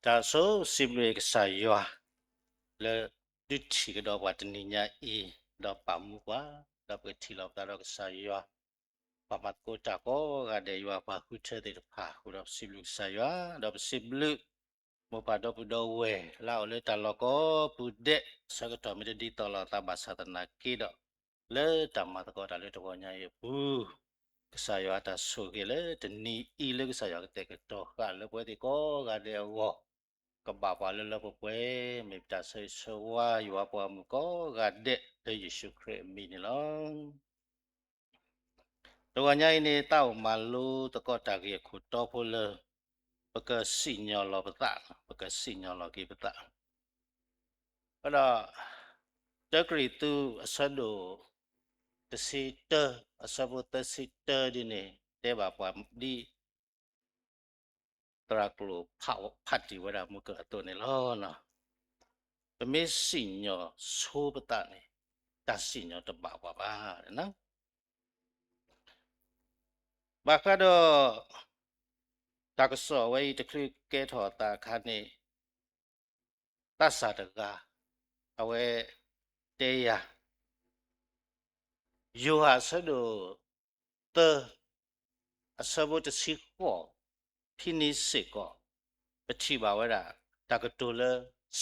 တၢ်ဆိစံးဘျုးကစၢ်ယွၤ လၢဒုးထံၣ်ကဒီးပှၤတနံၤညါအံၤ, ဒီးပာ်မူပှၤ, ဒီးပကထံၣ်လိာ်ပသးဒီးကစၢ်ယွၤ ပှၤမၤသကိးတၢ်ကိးဂၤဒဲး ယွၤပှၤဃုထၢသ့ၣ်တဖၣ်အဃိဒီး ပစံးဘျုးကစၢ်ယွၤ, ဒီးပစံးဘျုး မိၢ်ပၢ်ဒီပုၢ်ဒီဝဲၢ် လၢအအိၣ်လၢတၢ်လီၢ်ကိးပူၤဒဲး ဆၢကတီၢ်မ့ၢ်တဒ်သိးလိာ်အသးဘၣ်ဆၣ်သနာ်က့ဒီး, လၢတၢ်မၤသကိးတၢ်လၢတဂီၤညါအံၤအပူၤ, ကစၢ်ယွၤတၢ်ဆိၣ်ဂ့ၤလၢတနံၤအံၤလၢကစၢ်ယွၤကတဲာ်ကတီၤဃာ်လၢပဝဲသ့ၣ်ကိးဂၤဒဲးအဂီၢ်, ကဘၣ်ပှၤလၢလၢပှဲၤပှဲၤ မ့ၢ်ပတၢ်ဆၢဂ့ၤဆၢဝါ ယွၤပှၤမုၣ်ကိးဂၤဒဲးလၢယ့ၣ်ၡူးခရံာ်အမံၤန့ၣ်လီၤ. တဂီၤညါအံၤန့ၣ် တၢ်အိၣ်မၤလိသကိးတၢ်ဂ့ၢ်အခိၣ်တီဖိလၢ ပကစံၣ်ညီၣ်လီၤပသး, ပကစံၣ်ညီၣ်လီၤက့ၤပသး, ဒီး တၢကရံၣ်သူးအဆၢဒိၣ်တဆံတၢ အဆၢဖိသၢဆံတၢဒ်န့ၣ် တဲဘၣ်ပှၤဒ် သရၣ်ကျိာ်ဖးအီၤဖးတံၢ်ဝဲဒၣ်မုၢ်ကၢအသိးန့ၣ်လီၤ. ပမ့ၢ်စံၣ်ညီၣ်ဆိပသးန့ၣ် တၢ်စံၣ်ညီၣ်တဘၣ်ပှၤဘၣ်. ဘၣ်ဃးဒီး တၢ်ကစီၣ်အဝဲအံၤတချုးကဲထီၣ်အသးအခါန့ၣ် သးစၢ်တဂၤ အဝဲတဲယၤ ယိၤဟၣ်အဆၢဒိၣ်သၢ အဆၢဖိတဆံဃိး ဖဲန့ၣ်စ့ၢ်ကီး ပထံၣ်ဘၣ်ဝဲဒၣ် တၢ်ကတိၤလၢ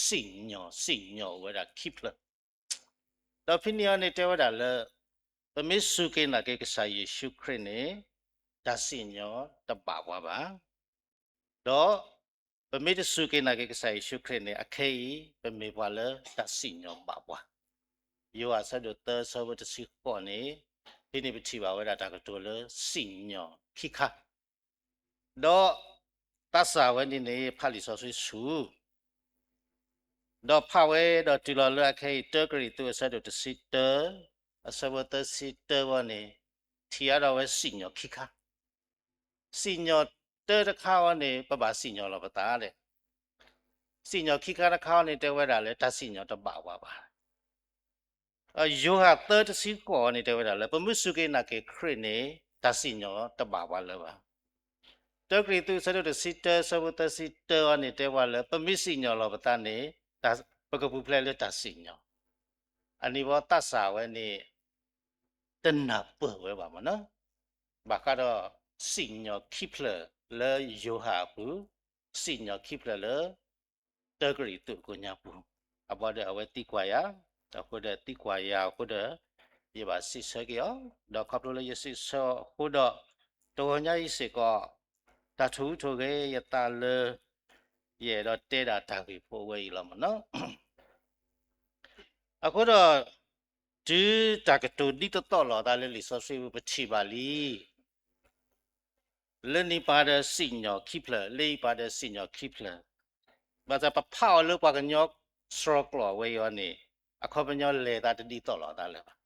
စံၣ်ညီၣ် စံၣ်ညီၣ်အိၣ်ဝဲဒၣ်ခံဖျၢၣ်, ဒီးဖဲန့ၣ်အံၤန့ၣ်တဲဝဲဒၣ်လၢ ပမ့ၢ်စူၢ်က့ၤနာ်က့ၤကစၢ်ယ့ၣ်ၡူးခရံာ်န့ၣ် တၢ်စံၣ်ညီၣ်တဘၣ်ပှၤဘၣ်. ဒီး ပမ့ၢ်တစူၢ်က့ၤနာ်က့ၤကစၢ်ယ့ၣ်ၡူးခရံာ်န့ၣ် အခဲအံၤ ပမ့ၢ်ပှၤလၢတၢ်စံၣ်ညီၣ်ဘၣ်ပှၤ, ယိၤဟၣ်အဆၢဒိၣ်သၢ အဆၢဖိတဆံဃိးန့ၣ်, ဖဲန့ၣ်ပထံၣ်ဘၣ်ဝဲဒၣ်တၢ်ကတိၤလၢစံၣ်ညီၣ်ခံခါ, ဒီး သးစၢ်ဝဲန့ၣ်န့ၣ် ဖးလံာ်စီဆှံဆူၣ် ဒီးဖးဝဲဒီးတုၤလီၤလၢအခဲအံၤ တၢကရံၣ်သူးအဆၢဒိၣ်တဆံတၢ အဆၢဖိသၢဆံတၢအဂီၢ်န့ၣ် ထံၣ်အါထီၣ်ဝဲစံၣ်ညီၣ်ခံခါ, စံၣ်ညီၣ်တၢတခါအံၤန့ၣ် ပဘၣ်စံၣ်ညီၣ်လီၤပသးလဲၣ်. စံၣ်ညီၣ်ခံခါတခါအံၤန့ၣ် တဲဝဲဒၣ်လၢတၢ်စံၣ်ညီၣ်တဘၣ်ပှၤဘၣ်. ယိၤဟၣ်သၢတဆံဃိးန့ၣ် တဲဝဲဒၣ်လၢ ပမ့ၢ်စူၢ်က့ၤနာ်က့ၤခရံာ်န့ၣ် တၢ်စံၣ်ညီၣ်တဘၣ်ပှၤလၢၤဘၣ်. တၢကရံၣ်သူးအဆၢဒိၣ်တဆံတၢ အဆၢဖိသၢဆံတၢအံၤန့ၣ် တဲဝဲလၢ ပမ့ၢ်စံၣ်ညီၣ်လီၤပသးန့ၣ် ပကပူၤဖျဲးလၢတၢ်စံၣ်ညီၣ်, အန့ၣ်ဘၣ်သးစၢ်ဝဲန့ၣ် တနၢ်ပၢၢ်ဝဲဘၣ်မ့ၢ်နီၤ, ဘၣ်ဃးဒီး စံၣ်ညီၣ်ခံဖျၢၣ်လၢယိၤဟၣ်အပူၤ, စံၣ်ညီၣ်ခံဖျၢၣ်လၢ တၢကရံၣ်သူးအကိးညါပူၤ, အဘီဒီးအဝဲသံကွၢ်ယၤ, အဃိဒီးသံကွၢ်ယၤအဃိဒီး ယဘၣ်စံးဆၢက့ၤအီၤ, ဒီးခီဖျိလၢယစံးဆၢအီၤအဃိဒီး တဂီၤညါအံၤစ့ၢ်ကီး တၢ်ထိၣ်ဟူးထိၣ်ဂဲၤယသးလၢ ယအဲၣ်ဒိးတဲဒၣ်တၢ်ဂ့ၢ်ဖိအဝဲအံၤလီၤမ့ၢ်နီၤ. အဃိဒီး တုၤတၢ်ကတိၤဒ်သိးသိးလိာ်အသးလၢလံာ်စီဆှံပူၤ ပထံၣ်ဘၣ်လံ လၢန့ၣ်ပာ်ဒီးစံၣ်ညီၣ်ခံဖျၢၣ်, လၢအံၤပာ်ဒီးစံၣ်ညီၣ်ခံဖျၢၣ်, ဘၣ်ဆၣ်ပဖးအီၤလၢပှၤကညီစှီၤကျိာ်ဝဲအံၤန့ၣ် အခီပညီလဲၤသးတဒ်သိးလိာ်အသးလၢၤဘၣ်.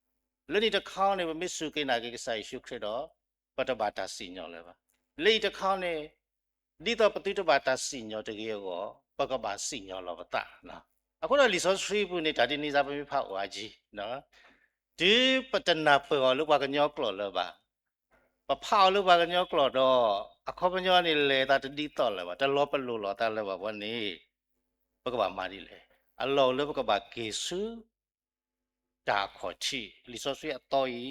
လၢန့ၣ်တခါန့ၣ် ပမ့ၢ်စူၢ်က့ၤနာ်က့ၤကစၢ်ယ့ၣ်ၡူးခရံာ်ဒီး ပတဘၣ်တၢ်စံၣ်ညီၣ်လၢၤဘၣ်. လၢအံၤတခါန့ၣ် ဒ်သိးပသုတဘၣ်တၢ်စံၣ်ညီၣ်တဂ့ၤအဂီၢ် ပကဘၣ်စံၣ်ညီၣ်လီၤပသး. အဃိဒီးလံာ်စီဆှံပူၤန့ၣ် တၢ်ဒ်န့ၣ်စ့ၢ်ပမ့ၢ်ဖးအိၣ်အါကံ, တုၤပတနၢ်ပၢၢ်အီၤလၢပှၤကညီကျိာ်လၢၤဘၣ်, ပဖးအီၤလၢပှၤကညီကျိာ်ဒီး အခီပညီန့ၣ်လဲၤသးတဒ်သိးလၢၤဘၣ်, တလီၤပလိာ်လိာ်သးလၢၤဘၣ်ဝဲန့ၣ် ပကဘၣ်မၤဒ်လဲၣ်. အလီၢ်အိၣ်လၢပကဘၣ်က့ၤဆူ တၢ်အခီၣ်ထံး, လံာ်စီဆှံအသီ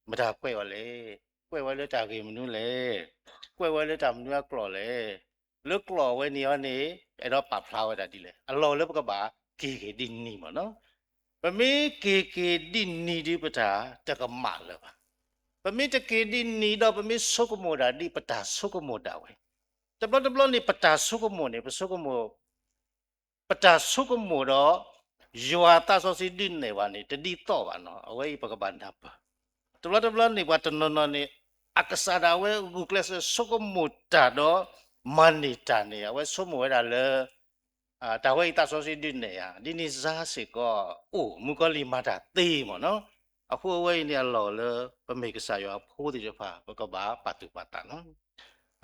အံၤ မတၤကွဲးအီၤလဲၣ်, ကွဲးဝဲလၢတၢ်ဂ့ၢ်မနုၤလဲၣ်, ကွဲးဝဲလၢတၢ်မနုၤအကျိာ်လဲၣ်, လၢကျိာ်ဝဲန့ၣ်အံၤန့ၣ် အဲၣ်ဒိးပာ်ဖျါဝဲဒၣ်ဒ်လဲၣ်. အလီၢ်အိၣ်လၢပကဘၣ်က့ၤက့ၤဒ်န့ၣ်မ့ၢ်နီၤ. ပမ့ၢ်က့ၤက့ၤဒ်န့ၣ်ဒီးပတၢ်တကမၣ်လၢၤဘၣ်. ပမ့ၢ်တက့ၤဒ်န့ၣ်ဒီးပမ့ၢ်ဆိကမိၣ်ဒၣ်ဒ်ပတၢ်ဆိကမိၣ်ဒၣ်ဝဲ, တဘျီတဘျီန့ၣ် ပတၢ်ဆိကမိၣ်န့ၣ် ပဆိကမိၣ် ပတၢ်ဆိကမိၣ်ဒီး ယွၤသးစီဆှံဒုးနဲၣ်ဘၣ်န့ၣ် တဒ်သိးဘၣ်နီၤ. အဝဲအံၤပကဘၣ်နၢ်ပၢၢ်. တဘျီတဘျီန့ၣ် ပှၤတနီၤနီၤန့ၣ် အကစၢ်ဒၣ်ဝဲဂုာ်ကျဲးစၢးဆိကမိၣ်တၢ်ဒီး မၤန့ၢ်တၢ်န့ၣ် အဝဲဆိကမိၣ်ဝဲဒၣ်လၢ တၢ်ဝဲအံၤသးစီဆှံဒုးနဲၣ်ဧါ, ဒ်န့ၣ်စ့ၢ်ကီး အိၣ်မုၣ်ကီၤလံၢ်မၤတၢ်သ့မ့ၢ်နီၤ. အဃိအဝဲအံၤန့ၣ် အလီၢ်လၢပမ့ၢ်ကစၢ်ယွၤအဖိသ့ၣ်တဖၣ် ပကဘၣ်ပာ်သူၣ်ပာ်သးနီၤ.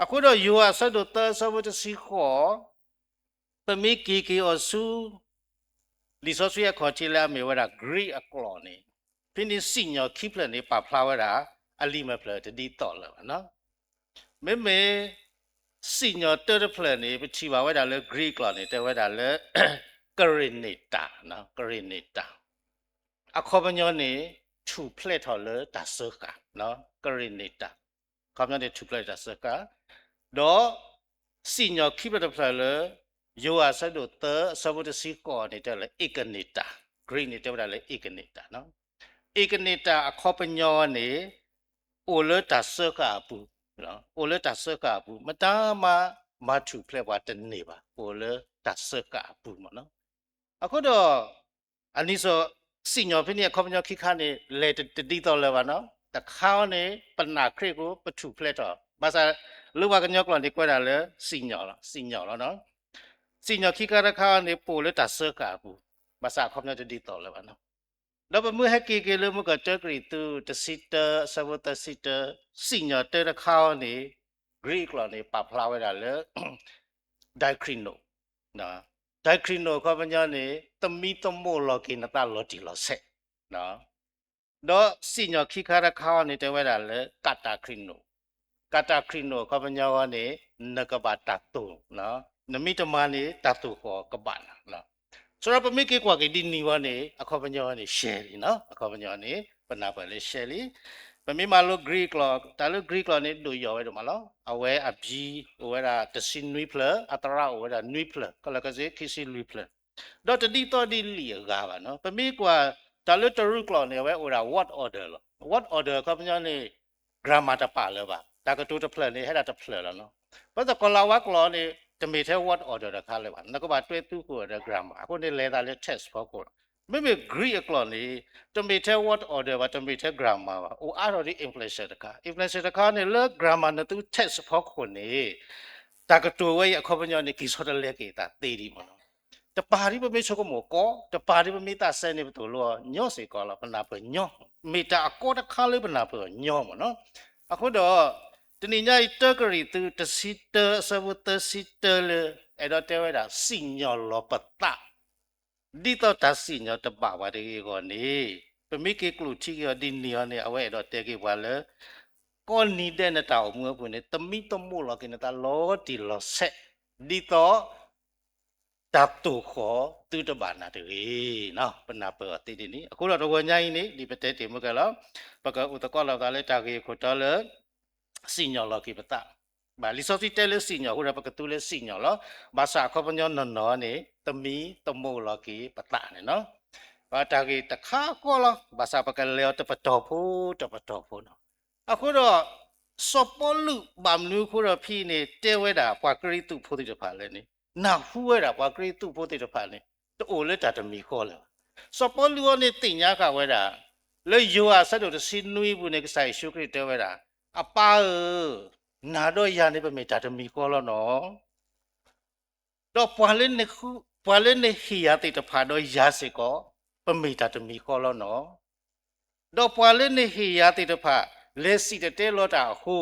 အဃိဒီးယိၤဟၣ်အဆၢဒိၣ်သၢအဆၢဖိတဆံဃိး ပမ့ၢ်က့ၤက့ၤအီၤဆူ လံာ်စီဆှံအခီၣ်ထံးလၢအမ့ၢ်ဝဲဒၣ် Greek အကျိာ်န့ၣ်, ဖဲန့ၣ်စံၣ်ညီၣ်ခံဖျၢၣ်န့ၣ် ပာ်ဖျါဝဲဒၣ် အလံာ်မဲာ်ဖျၢၣ်တဒ်သိးလၢၤဘၣ်နီၤ. မ့မ့ၢ် စံၣ်ညီၣ်တၢတဖျၢၣ်န့ၣ် ပထံၣ်ဘၣ်ဝဲဒၣ်လၢ Greek ကျိာ်န့ၣ် တဲဝဲဒၣ်လၢ ကရ့ၣ်နံၣ်တၢ်, ကရ့ၣ်နံၣ်တၢ်, အခီပညီန့ၣ် ထူၣ်ဖျဲးထီၣ်လၢတၢ်စၢဃာ်, ကရ့ၣ်နံၣ်တၢ်, အခီပညီန့ၣ် ထူၣ်ဖျဲးလၢတၢ်စၢဃာ်, ဒီး စံၣ်ညီၣ်ခံဖျၢၣ်တဖျၢၣ်လၢ ယိၤဟၣ်အဆၢဒိၣ်သၢ အဆၢဖိတဆံဃိးန့ၣ် တဲလၢ ဧကနံၣ်တၢ်, Greek န့ၣ် တဲဝဲဒၣ်လၢ ဧကနံၣ်တၢ်, ဧကနံၣ်တၢ်အခီပညီန့ၣ် အိၣ်လၢတၢ်စၢဃာ်အပူၤ, အိၣ်လၢတၢ်စၢဃာ်အပူၤ မတၤမၤ မၤထူၣ်ဖျဲးပှၤတန့ၢ်ဘၣ်, အိၣ်လၢတၢ်စၢဃာ်အပူၤမ့ၢ်နီၤ. အဃိဒီး အနံၣ်စၢ် စံၣ်ညီၣ်ဖဲန့ၣ် အခီပညီခံခါန့ၣ် လဲၤတဒ်သိးလၢၤဘၣ်နီၤ. တခါအံၤန့ၣ် ပနာ်ခရံာ်အဃိ ပထူၣ်ဖျဲးထီၣ်, ဘၣ်ဆၣ် လၢပှၤကညီကျိာ်န့ၣ် ကွဲးဒၣ်လၢ စံၣ်ညီၣ်လီၤ, စံၣ်ညီၣ်လီၤ. စံၣ်ညီၣ်ခံခါတခါအံၤန့ၣ် ပအိၣ်လၢတၢ်စၢဃာ်အပူၤ, ဘၣ်ဆၣ်အခီပညီတဒ်သိးလၢၤဘၣ်နီၤ. ဒီးပမ့ၢ်ဟဲက့ၤက့ၤလၢမုၢ်ကီၢ်တၢကရံၣ်သူး တဆံတၢ အဆၢဖိသၢဆံတၢ, စံၣ်ညီၣ်တၢတခါအံၤန့ၣ် Greek ကျိာ်န့ၣ် ပာ်ဖျါဝဲဒၣ်လၢ diakrino, diakrino အခီပညီန့ၣ် သမံသမိးလီၤက့ၤနသးလီၤတံၢ်လီၤဆဲး, ဒီးစံၣ်ညီၣ်ခံခါတခါအံၤန့ၣ် တဲဝဲဒၣ်လၢ katakrino, katakrino အခီပညီအံၤန့ၣ် နကဘၣ်တၢ်သိၣ်, နမ့ၢ်တမၤန့ၣ် တၢ်သိၣ်ဃီၤကဘၣ်နၤ. ဆိုတော့ ပမ့ၢ်က့ၤကွၢ်က့ၤဒ်န့ၣ်အံၤန့ၣ် အခီပညီန့ၣ် ရှဲလံနီၤ, အခီပညီန့ၣ် ပနၢ်ပၢၢ်လၢရှဲလံ. ပမ့ၢ်မၤလိ Greek ကျိာ်, တၢ်လၢ Greek ကျိာ်န့ၣ် ဒိၣ်ယိာ်ဝဲဒိၣ်မးလီၤ. အဝဲအဘျံး အိၣ်ဝဲဒၣ်တဆံနွံဖျၢၣ်, အသရၣ်အိၣ်ဝဲဒၣ်နွံဖျၢၣ်, ကလီကစ့ခံဆံလွံၢ်ဖျၢၣ်, ဒီးတဒ်သိးဒ်လံာ်အဂၤဘၣ်နီၤ. ပမ့ၢ်ကွၢ် တၢ်လၢတရူးကျိာ်န့ၣ် အဝဲအိၣ်ဒၣ် word order လီၤ. Word order အခီပညီန့ၣ် grammar တပာ်လၢၤဘၣ်, တၢ်ကတိၤတဖျၢၣ်န့ၣ် ဟဲဒၣ်တဖျၢၣ်လီၤနီၤ. ဘၣ်ဆၣ်ကီၤလၤဝါကျိာ်န့ၣ် တမ့ၢ်ထဲ word order တခါလၢၤဘၣ်, နကဘၣ်တွဲသူဃုာ်အီၤဒီး grammar, အဃိန့ၣ်လဲၤသးလၢ text ဖီခိၣ်လီၤ. မ့မ့ၢ် Greek အကျိာ်န့ၣ် တမ့ၢ်ထဲ word order ဘၣ်, တမ့ၢ်ထဲ grammar ဘၣ်, အိၣ်အါထီၣ်ဒ် inflection တခါ, inflection တခါန့ၣ် လၢ grammar နသူ text ဖီခိၣ်န့ၣ် တၢ်ကတိၤဝဲအံၤအခီပညီန့ၣ် က့ၤဆီတလဲက့ၤသးသ့ဒံးမ့ၢ်နီၤ. တပၤဒ်ပမ့ၢ်ဆိကမိၣ်ကီ, တပၤဒ်ပမ့ၢ်သးစဲန့ၣ် ပသိၣ်လိအီၤညီစ့ၢ်ကီးလီၤ, ပနၢ်ပၢၢ်ညီ, မ့ၢ်တၢ်အကီတခါလၢပနၢ်ပၢၢ်အီၤညီမ့ၢ်နီၤ. အဃိဒီး တနံၤညါအံၤ တၢကရံၣ်သူး တဆံတၢ အဆၢဖိသၢဆံတၢလၢ အဲၣ်ဒိးတဲဝဲဒၣ် စံၣ်ညီၣ်လီၤပသး ဒ်သိးတၢ်စံၣ်ညီၣ်တဘၣ်ပှၤတဂ့ၤအဂီၢ်န့ၣ်, ပမ့ၢ်က့ၤကျိၣ်ထံက့ၤအီၤဒ်န့ၣ်အံၤန့ၣ် အဝဲအဲၣ်ဒိးတဲက့ၤပှၤလၢ ကိးနံၤဒဲးနတၢ်အိၣ်မူအပူၤန့ၣ် သမံသမိးလီၤက့ၤနသးလီၤတံၢ်လီၤဆဲး, ဒ်သိး တၢ်သိၣ်ဃီၤသုတဘၣ်နၤတဂ့ၤ. ပနၢ်ပၢၢ်အီၤသ့ဒ်န့ၣ်. အဃိဒီးတဂီၤညါအံၤန့ၣ် ဒ်ပတဲတ့ၢ်မုၢ်ကဲလီၤ, ပကအိၣ်သကိးလိာ်သးလၢတၢ်ဂ့ၢ်အခိၣ်တီလၢ စံၣ်ညီၣ်လီၤက့ၤပသး. ဘၣ်လံာ်စီဆှံတဲလၢစံၣ်ညီၣ်အဃိဒီး ပကသူလၢစံၣ်ညီၣ်လီၤ. ဘၣ်ဆၣ်အခီပညီနီၢ်နီၢ်န့ၣ် သမံသမိးလီၤက့ၤပသးန့ၣ်လီၤ. ဘၣ်တၢ်ဂ့ၢ်တခါဃီလီၤ. ဘၣ်ဆၣ်ပကလဲၤအီၤတပတီၢ်ဖိ တပတီၢ်ဖိလီၤ. အဃိဒီး စီၤပီလူးဘၣ်မနုၤအဃိဒီးဖဲအံၤန့ၣ် တဲဝဲဒၣ်ပှၤကရံၣ်သူးဖိသ့ၣ်တဖၣ်လဲၣ်န့ၣ်, နၢ်ဟူဝဲဒၣ်ပှၤကရံၣ်သူးဖိသ့ၣ်တဖၣ်န့ၣ် တအိၣ်လၢတၢ်တမံၤဃီလၢၤဘၣ်. စီၤပီလူးအံၤန့ၣ်သ့ၣ်ညါဃာ်ဝဲဒၣ် လၢယိၤဟၣ်အဆၢဒိၣ်တဆံနွံအပူၤန့ၣ် ကစၢ်ယ့ၣ်ၡူးခရံာ်တဲဝဲဒၣ်, အပၢ်ဧၢ, နၤဒီးယၤန့ၣ် ပမ့ၢ်တၢ်တမံၤဃီလီၤနီၤ. ဒီးပှၤလၢနဃု, ပှၤလၢနဟ့ၣ်ယၤသ့ၣ်တဖၣ်ဒီးယၤစ့ၢ်ကီး, ပမ့ၢ်တၢ်တမံၤဃီလီၤနီၤ. ဒီးပှၤလၢနဟ့ၣ်ယၤသ့ၣ်တဖၣ် လဲၤစံၣ်တဲၤတဲလီၤတၢ်အဃိ,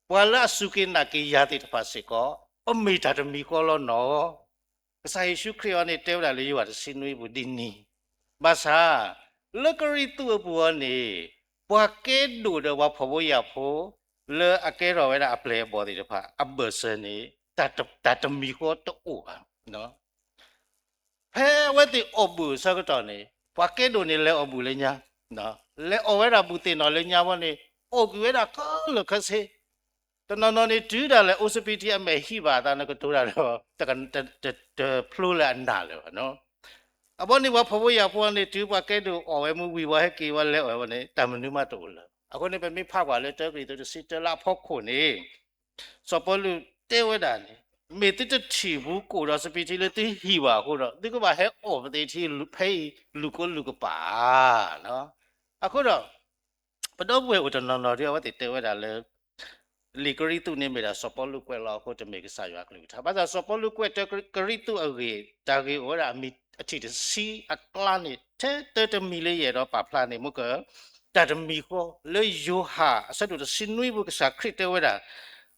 ပှၤလၢအစူၢ်က့ၤနာ်က့ၤယၤသ့ၣ်တဖၣ်စ့ၢ်ကီး, ပမ့ၢ်တၢ်တမံၤဃီလီၤနီၤ. ကစၢ်ယ့ၣ်ၡူးခရံာ်အံၤန့ၣ် တဲဝဲဒၣ်လၢယိၤဟၣ်တဆံနွံအပူၤဒ်န့ၣ်. ဘၣ်ဆၣ် လၢကရံၣ်သူးအပူၤအံၤန့ၣ် ပှၤကဲဒိၣ်ဒီးပှၤဖှီၣ်ဖိယာ်ဖိ လၢအကဲထီၣ်ဝဲဒၣ်အပျဲၢ်အဘီၣ်သ့ၣ်တဖၣ် အဘၢၣ်စၢၤန့ၣ် တၢ်တ, တၢ်တမံၤဃီတအိၣ်ဘၣ်. ဖဲအဝဲသ့ၣ်အီၣ်ဘူၣ်အဆၢကတီၢ်န့ၣ် ပှၤကဲဒိၣ်န့ၣ်လဲၤအီၣ်ဘူၣ်လၢညါ, လဲၤအီၣ်ဝဲဒၣ်ဘူၣ်သ့ၣ်နီၣ်လၢညါဝဲန့ၣ် အီၣ်ကွံာ်ဝဲဒၣ်ခဲလၢာ်ခဲဆ့, တနီၤနီၤန့ၣ် တုၤဒၣ်လဲာ် အိၣ်စပံးထံအမဲာ်ဟံးဘၣ်အသးန့ၣ် ကတိၤတၢ်ဒီး တ, တ, တဖျိလၢအနၢ်လၢၤဘၣ်နီၤ. အဘီန့ၣ် ပှၤဖှီၣ်ဖိယာ်ဖိန့ၣ် တုၤပှၤကဲဒိၣ်အီၣ်ဝဲမ့ၢ်ဝံၤ ပှၤဟဲက့ၤဝဲလဲၤအီၣ်ဝဲန့ၣ် တၢ်မနုၤမးတအိၣ်လၢၤ. အဃိန့ၣ် ပမ့ၢ်ဖးကွၢ်လၢတၢကရံၣ်သူးတဆံတၢလၢအဖီခိၣ်န့ၣ် စီၤပီလူးတဲဝဲဒၣ်န့ၣ် မ့ၢ်သုတထံၣ်ဘူးကိၣ်ဒီးစပံးထံလၢသုဟံၣ်ဘၣ်အဃိဒီး သုကဘၣ်ဟဲအီၣ်ပသ့ၣ်ထံဖဲအံၤ လူၤကိလူၤကပာ်ဧါ. အဃိဒီး ပဒီပုၢ်ဝဲၢ်အိၣ်တနီၤနီၤဒီး အဝဲသ့ၣ်တဲဝဲဒၣ်လၢ လံာ်ကရံၣ်သူးန့ၣ်မ့ၢ်ဒၣ်စီၤပီလူးကွဲးလီၤအဃိ တမ့ၢ်ကစၢ်ယွၤအကလုၢ်ကထါ. ဘၣ်ဆၣ်စီၤပီလူးကွဲးတၢကရံၣ်သူးအဂ့ၢ် တၢ်ဂ့ၢ်အိၣ်ဝဲဒၣ်အမံၤအထံၣ်တဆံအကျါန့ၣ် ထဲတၢတမံၤလၢယအဲၣ်ဒိးပာ်ဖျါန့ၣ် မ့ၢ်က တၢ်တမံၤဃီ လၢယိၤဟၣ်အဆၢဒိၣ်တဆံနွံပူၤ ကစၢ်ခရံာ်တဲဝဲဒၣ်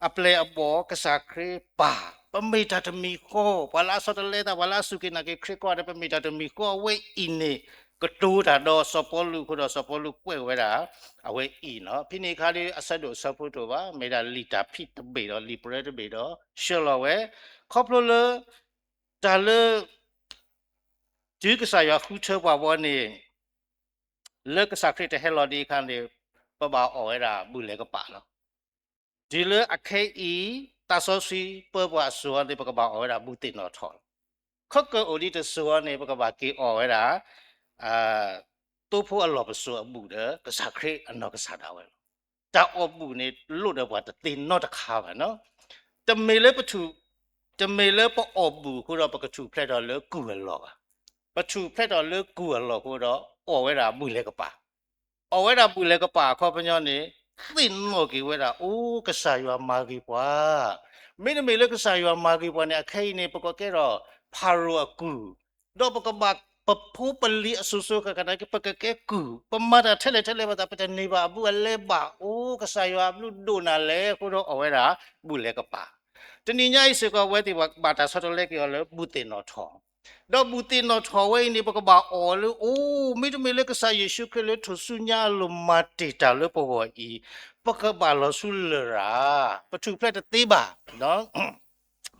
အပျဲၢ်အဘီၣ် ကစၢ်ခရံာ်ပၢ် ပမ့ၢ်တၢ်တမံၤဃီ, ပှၤလၢအဆီတလဲသး ပှၤလၢအစူၢ်က့ၤနာ်က့ၤခရံာ်ကိးဂၤဒဲး ပမ့ၢ်တၢ်တမံၤဃီ အဝဲအံၤန့ၣ် ကတိၤတၢ်ဒီးစီၤပီလူးအဃိဒီး စီၤပီလူးကွဲးဝဲဒၣ် အဝဲအံၤနီၤ. ဖဲန့ၣ်အခါဒီး အဆၢဒိၣ်အဆၢဖိတအိၣ်ဘၣ်, မ့ၢ်ဒၣ်လံာ်တၢ်ဖံးတဘ့ၣ်ဒီး လံာ်ပြၢတဘ့ၣ်ဒီး ဆှၢလီၤဝဲ, ခီဖျိလၢ တၢ်လၢ တုၤကစၢ်ယွၤဃုထၢပှၤဘီန့ၣ် လၢကစၢ်ခရံာ်တဟဲလီၤဒံးအခါန့ၣ် ပဘၣ်အီၣ်ဝဲဒၣ်ဘူၣ်လဲၤကပာ်လီၤ. တုၤလၢအခဲအံၤ သးစီဆှံပၢပှၤအစိၤအီၤန့ၣ် ပကဘၣ်အီၣ်ဝဲဒၣ်ဘူၣ်သ့ၣ်နီၣ်ထီၣ်လီၤ. ခီကၢၢ်အိၣ်ဒံးတစိၤအီၤန့ၣ် ပကဘၣ်က့ၤအီၣ်ဝဲဒၣ် သိဖိအလီၢ်ပစိာ်အဘူၣ်ဒီး ကစၢ်ခရံာ်အနီၢ်ကစၢ်ဒၣ်ဝဲလီၤ. တၢ်အီၣ်ဘူၣ်န့ၣ် လိၣ်ဒီးပှၤတသ့နီတခါဘၣ်နီၤ. တမ့ၢ်လၢပထူၣ်, တမ့ၢ်လၢပအီၣ်ဘူၣ်အဃိဒီး ပကထူၣ်ဖျဲးထီၣ်လၢကုၢ်အလီၢ်ဘၣ်. ပထူၣ်ဖျဲးထီၣ်လၢကုၢ်အလီၢ်အဃိဒီး အီၣ်ဝဲဒၣ်ဘူၣ်လဲၤကပာ် အီၣ်ဝဲဒၣ်ဘူၣ်လဲၤကပာ်အခီပညီန့ၣ် သ့ၣ်နီၣ်က့ၤဝဲဒၣ် အိ ကစၢ်ယွၤမၤဂ့ၤပှၤ, မ့တမ့ၢ်လၢကစၢ်ယွၤမၤဂ့ၤပှၤန့ၣ် အခဲအံၤန့ၣ် ပကကဲထီၣ်ဖၤရိၤအကုၢ်, ဒီးပကဘၣ် ပဖိပလံၤအစိၤစိၤဃၣ်ဃၣ်နာ်က့ ပကကဲကုၢ်, ပမၤတၢ်ထဲလဲၣ်ထဲလဲၣ်ဘၣ်သး ပတန့ၢ်ဘၣ်အဘူးအလဲဘၣ်, အိ ကစၢ်ယွၤအဘျုးဒိၣ်နၤလဲၣ်အဃိဒီး အီၣ်ဝဲဒၣ်ဘူၣ်လဲၤကပာ်. တနံၤညါအံၤစ့ၢ်ကီး အဝဲသ့ၣ်ဘၣ်တၢ်ဆီတလဲက့ၤအီၤလၢဘူၣ်သ့ၣ်နီၣ်ထီၣ် ဒီးဘူၣ်သ့ၣ်နီၣ်ထီၣ်ဝဲအံၤန့ၣ် ပကဘၣ်အီၣ်လၢ အိ မ့တမ့ၢ်လၢကစၢ်ယ့ၣ်ၡူးခရံာ်လၢထူၣ်စုညါအလိၤမၤတ့ၢ်တၢ်လၢပဂီၢ်အံၤ, ပကဘၣ်လီၤဆူလရာ်, ပထူၣ်ဖျဲးတသ့ဘၣ်,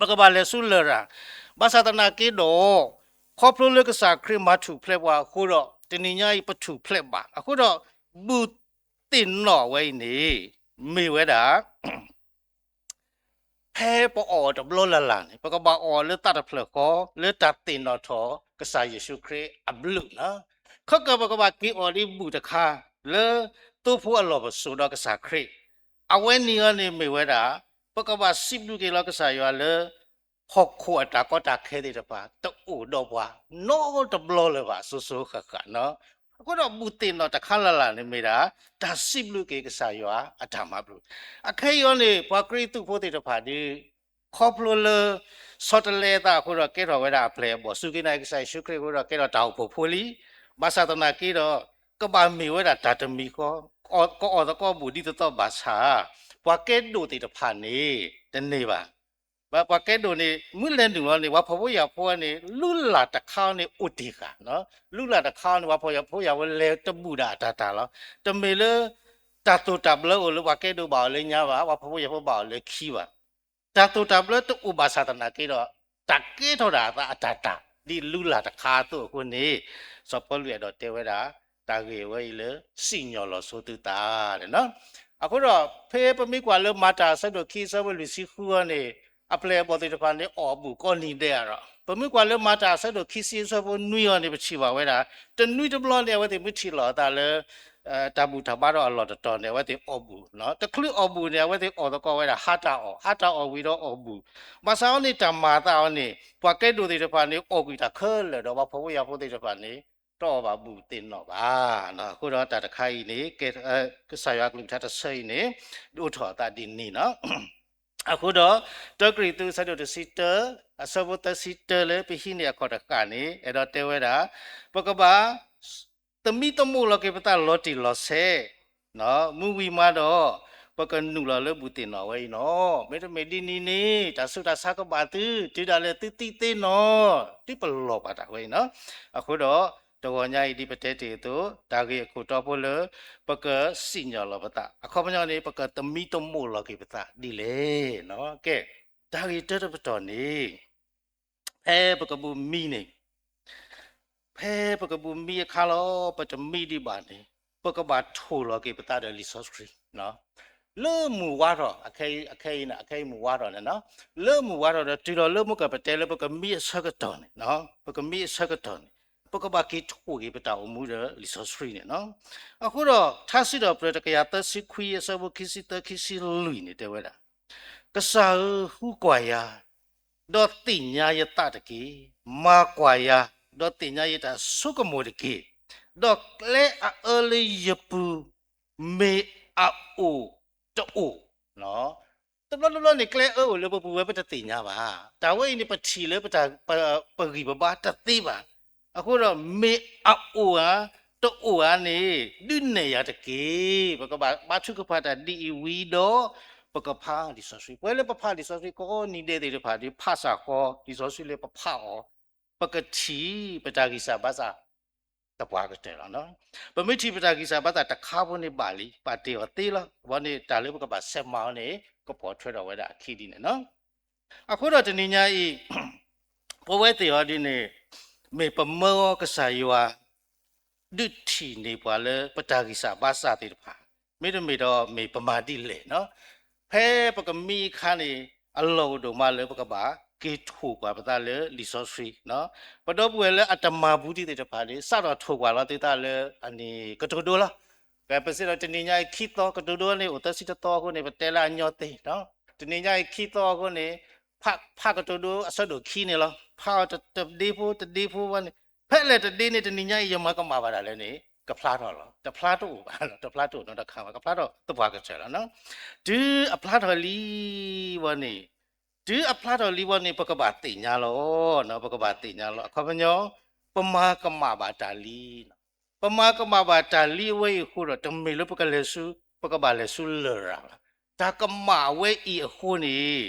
ပကဘၣ်လဲၤဆူလရာ်, ဘၣ်ဆၣ်သနာ်က့ဒီး ခီဖျိလၢကစၢ်ခရံာ်မၤထူၣ်ဖျဲးပှၤအဃိဒီး တနံၤညါအံၤပထူၣ်ဖျဲးဘၣ်. အဃိဒီး ဘူၣ်သ့ၣ်နီၣ်ဝဲအံၤန့ၣ် မ့ၢ်ဝဲဒၣ် ဖဲပအီၣ်တဘျီလၢ်လၢ်န့ၣ် ပကဘၣ်အီၣ်လၢသးတဖျၢၣ်ဃီ လၢတၢ်သ့ၣ်နီၣ်ထီၣ် ကစၢ်ယ့ၣ်ၡူးခရံာ်အဘျုးနီၤ. ခီကၢၢ်ပကဘၣ်က့ၤအီၣ်ဒံးဘူၣ်တခါ လၢသိဖိအလီၢ်ပစိာ်ဒီးကစၢ်ခရံာ်, အဝဲန့ၣ်အီၤန့ၣ်မ့ၢ်ဝဲဒၣ် ပကဘၣ်စံးဘျုးက့ၤလီၤကစၢ်ယွၤလၢ ဟီၣ်ခိၣ်အတၢ်ကီတၢ်ခဲသ့ၣ်တဖၣ် တအိၣ်ဒီးပှၤနီတဘျီလၢၤဘၣ် စိၤစိၤဃၣ်ဃၣ်နီၤ. အဃိဒီးဘူၣ်သ့ၣ်နီၣ်တခါလၢ်လၢ်န့ၣ်မ့ၢ်ဒၣ် တၢ်စံးဘျုးက့ၤကစၢ်ယွၤအတၢ်မၤဘျုး. အခဲအံၤအီၤန့ၣ် ပှၤကရံၣ်သူးဖိသ့ၣ်တဖၣ်ဒီး ခီဖျိလၢ ဆီတလဲအသးအဃိဒီး ကဲထီၣ်ဝဲဒၣ်အပျဲၢ်အဘီၣ်, စူၢ်က့ၤနာ်က့ၤကစၢ်ယ့ၣ်ၡူးခရံာ်အဃိဒီး ကဲထီၣ်တၢ်အိၣ်ဖှိၣ်ဖိလံ. ဘၣ်ဆၣ်သနာ်က့ဒီး ကဘၣ်မ့ၢ်ဝဲဒၣ်တၢ်တမံၤဃီ, ကအီၣ်သကိးဘူၣ်ဒ်သိးသိးဘၣ်ဆၣ် ပှၤကဲဒိၣ်သ့ၣ်တဖၣ်န့ၣ် တန့ၢ်ဘၣ်. ပှၤကဲဒိၣ်န့ၣ် မုၢ်လဲၤနုာ်လီၤန့ၣ် ပှၤဖှီၣ်ဖိယာ်ဖိန့ၣ် လုၢ်လၢ်တခါန့ၣ်အိၣ်တ့ၢ်ဃာ်, လုၢ်လၢ်တခါန့ၣ် ပှၤဖှီၣ်ဖိယာ်ဖိလဲၤတဘူၣ်ဒၣ်အတၢ်တၢ်လီၤ. တမ့ၢ်လၢ တၢ်သိၣ်တၢ်ဘျၢအိၣ်လၢပှၤကဲဒိၣ်ဘၣ်အီၤလၢညါဘၣ်, ပှၤဖှီၣ်ဖိယာ်ဖိဘၣ်အီၤလၢခံဘၣ်. တၢ်သိၣ်တၢ်ဘျၢတအိၣ်ဘၣ်ဆၣ်သနာ်က့ဒီး တၢ်ကဲထီၣ်ဒၣ်အသးအတၢ်တၢ် ဒ်လုၢ်လၢ်တခါအသိးအဃိန့ၣ် စီၤပီလူးအဲၣ်ဒိးတဲဝဲဒၣ် တၢ်ဂ့ၢ်ဝဲအံၤလၢ စံၣ်ညီၣ်လီၤဆိသုသးန့ၣ်လီၤ. အဃိဒီး ဖဲပမ့ၢ်ကွၢ်လၢမၤတၢ်အဆၢဒိၣ်ခံအဆၢဖိလွံၢ်ဆံဃုအီၤန့ၣ် အပျဲၢ်အဘီၣ်သ့ၣ်တဖၣ်န့ၣ် အီၣ်ဘူၣ်ကိးနံၤဒဲးအါဒီး ပမ့ၢ်ကွၢ်လၢမၤတၢ်အဆၢဒိၣ်ခံဆံအဆၢဖိနွံအီၤန့ၣ် ပထံၣ်ဘၣ်ဝဲဒၣ် တနွံတဘျီန့ၣ် အဝဲသ့ၣ်မ့ၢ်ထံၣ်လိာ်အသးလၢ တၢ်ဘူၣ်တၢ်ဘါဒီးအလီၢ်တတီၤန့ၣ် အဝဲသ့ၣ်အီၣ်ဘူၣ်, တချုးအီၣ်ဘူၣ်န့ၣ် အဝဲသ့ၣ်အီၣ်သကိးဝဲဒၣ်ဟါတၢ်အီၣ်, ဟါတၢ်အီၣ်ဝံၤဒီးအီၣ်ဘူၣ်, ဘၣ်ဆၣ်အီၤန့ၣ် တၢ်မၤအသးအီၤန့ၣ် ပှၤကဲဒိၣ်သ့ၣ်တဖၣ်န့ၣ် အီၣ်ကွံာ်တၢ်ခဲလၢာ်ဒီး ပှၤဖှီၣ်ဖိယာ်ဖိသ့ၣ်တဖၣ်န့ၣ် တအီၣ်ဘၣ်ဘူၣ်သ့ၣ်နီၣ်ဘၣ်. အဃိဒီးတၢ်တခါအံၤန့ၣ် ကစၢ်ယွၤကလုၢ်ကထါတဆၢအံၤန့ၣ် ဒိၣ်ထီၣ်အသးဒ်န့ၣ်လီၤ. အဃိဒီး တၢကရံၣ်သူးအဆၢဒိၣ်တဆံတၢ အဆၢဖိသၢဆံတၢလၢပဟံးန့ၢ်အခီၣ်တဃၣ်န့ၣ် အဲၣ်ဒိးတဲဝဲဒၣ် ပကဘၣ် သမံသမိးလီၤက့ၤပသးလီၤတံၢ်လီၤဆဲး, မုၢ်ဝံၤမးဒီး ပကနုာ်လီၤလၢဘူၣ်သ့ၣ်နီၣ်ဝဲအံၤလီၤ. မ့တမ့ၢ်ဒ်န့ၣ်န့ၣ် တၢ်ဆူးတၢ်ဆါကဘၣ်သု တုၤဒၣ်လဲာ်သုသံသ့နီၣ်, ဒ်ပလီၢ်ဘၣ်တၢ်ဝဲအံၤလီၤ. အဃိဒီး တဂီၤညါအံၤဒ်ပတဲတ့ၢ်အသိး တၢ်ဂ့ၢ်အခိၣ်တီဖိလၢ ပကစံၣ်ညီၣ်လီၤပသး အခီပညီန့ၣ် ပကသမံသမိးလီၤက့ၤပသးဒ်လဲၣ်. ကဲ, တၢ်ဂ့ၢ်တၢတပတီၢ်န့ၣ် ဖဲပကဘူးမံန့ၣ် ဖဲပကဘူးမံအခါလီၤ ပတမံဒံးဘၣ်န့ၣ် ပကဘၣ်ထိၣ်လီၤက့ၤပသးဒီးလံာ်စီဆှံ လၢမုၢ်ဝါထီၣ် အခဲအံၤန့ၣ် အခဲအံၤမုၢ်ဝါထီၣ်န့ၣ် လၢမုၢ်ဝါထီၣ်ဒီး တုၤလီၤလၢမုၢ်ကပတဲလၢပကမံအဆၢကတီၢ်န့ၣ် ပကမံအဆၢကတီၢ်န့ၣ် ပကဘၣ်က့ၤထိၣ်က့ၤပတၢ်အိၣ်မူဒီးလံာ်စီဆှံန့ၣ်လီၤ. အဃိဒီး ထါစံးထီၣ်ပတြၢၤ တကယၤသၢဆံခွံ အဆၢဖိခံဆံသၢ ခံဆံလွံၢ်န့ၣ် တဲဝဲဒၣ် ကစၢ်ဧၢ, ဃုကွၢ်ယၤ, ဒီးသ့ၣ်ညါယသးတက့ၢ်. မၤကွၢ်ယၤ, ဒီးသ့ၣ်ညါယတၢ်ဆိကမိၣ်တက့ၢ်. ဒီးကျဲအအၢလၢယပူၤ မ့ၢ်အအိၣ်တအိၣ်. တဘျီတဘျီန့ၣ် ကျဲအၢအိၣ်လၢပပူၤဝဲ ပတသ့ၣ်ညါဘၣ်. တၢ်ဝဲအံၤန့ၣ် ပထံၣ်လၢပတၢ် ပဂံၢ်ပဘါတသ့ဘၣ်. အဃိဒီး မ့ၢ်အအိၣ်ဧါ တအိၣ်ဧါန့ၣ် ဒုးနဲၣ်ယၤတက့ၢ်. ပကဘၣ်ဘါထုကဖၣ်တၢ်ဒ်အံၤဝံၤဒီး ပကဖးလံာ်စီဆှံ. ပဝဲလၢပဖးလံာ်စီဆှံကိးနံၤဒဲးသ့ၣ်တဖၣ်ဒီး ဖးစၢ်ဃီ လံာ်စီဆှံလၢပဖးအီၤ ပကထံၣ် ပတၢ်ဂံၢ်စၢ်ဘါစၢ် သပှၢ်ကတၢၢ်လီၤ. ပမ့ၢ်ထံၣ်ပတၢ်ဂံၢ်စၢ်ဘါစၢ်တခါဖိန့ၣ်ဘၣ်လံ, ဘၣ်တ့ၢ်အီၤသ့လီၤ. အဝဲန့ၣ်တၢ်လၢပကဘၣ်ဆဲးမၤအီၤန့ၣ် ကပိာ်ထွဲထီၣ်ဝဲဒၣ်အခံဒ်န့ၣ်လီၤ. အဃိဒီးတနံၤညါအံၤ ပဝဲသ့ၣ်အီၤဒ်န့ၣ် မ့ၢ်ပမၢအီၤကစၢ်ယွၤ ဒုးထံၣ်န့ၢ်ပှၤလၢပတၢ်ဂံၢ်စၢ်ဘါစၢ်သ့ၣ်တဖၣ်, မ့တမ့ၢ်ဒီးမ့ၢ်ပမၤဒ်လဲၣ်. ဖဲပကမံအခါန့ၣ် အလီၢ်အိၣ်ဒိၣ်မးလၢပကဘၣ်က့ၤထိၣ်ပှၤပသးလၢလံာ်စီဆှံ, ပဒီပုၢ်ဝဲၢ်လၢအတမၤဘူးဒံးသ့ၣ်တဖၣ်န့ၣ် စးထီၣ်ထိၣ်ပှၤလီၤသုသးလၢအန့ၣ်ကတိၤဒိလီၤ. ပစံးဒီးတနံၤညါအံၤခံသီ, ကတိၤဒိန့ၣ်အိၣ်သၢဆံတသီအဃိန့ၣ် ပတဲလၢအညီသ့, တနံၤညါအံၤခံသီအဃိန့ၣ် ဖးကတိၤဒိအဆၢဒိၣ်ခံန့ၣ်လီၤ. ဖးအီၤတဒ့ဖိတဒ့ဖိဝဲန့ၣ်, ဖဲလဲၣ်တဒ့န့ၣ် တနံၤညါအံၤယမၤကမၣ်ဘၣ်ဒၣ်လဲာ်န့ၣ် ကဖျါထီၣ်လီၤ. တဖျါတအိၣ်ဘၣ်လီၤ, တဖျါတအိၣ်နီတခါဘၣ်, ကဖျါထီၣ်သပှၢ်ကတၢၢ်လီၤ. တုၤအဖျါထီၣ်လံဝဲန့ၣ်, တုၤအဖျါထီၣ်လံဝဲန့ၣ် ပကဘၣ်သ့ၣ်ညါလီၤ, ပကဘၣ်သ့ၣ်ညါလီၤ. အခီပညီ ပမၤကမၣ်ဘၣ်တၢ်လံ, ပမၤကမၣ်ဘၣ်တၢ်လံအဝဲအံၤအဃိဒီး တမ့ၢ်လၢပကလဲၤဆူ, ပကဘၣ်လဲၤဆူလရာ်ဘၣ်. တၢ်ကမၣ်အဝဲအံၤအဃိန့ၣ်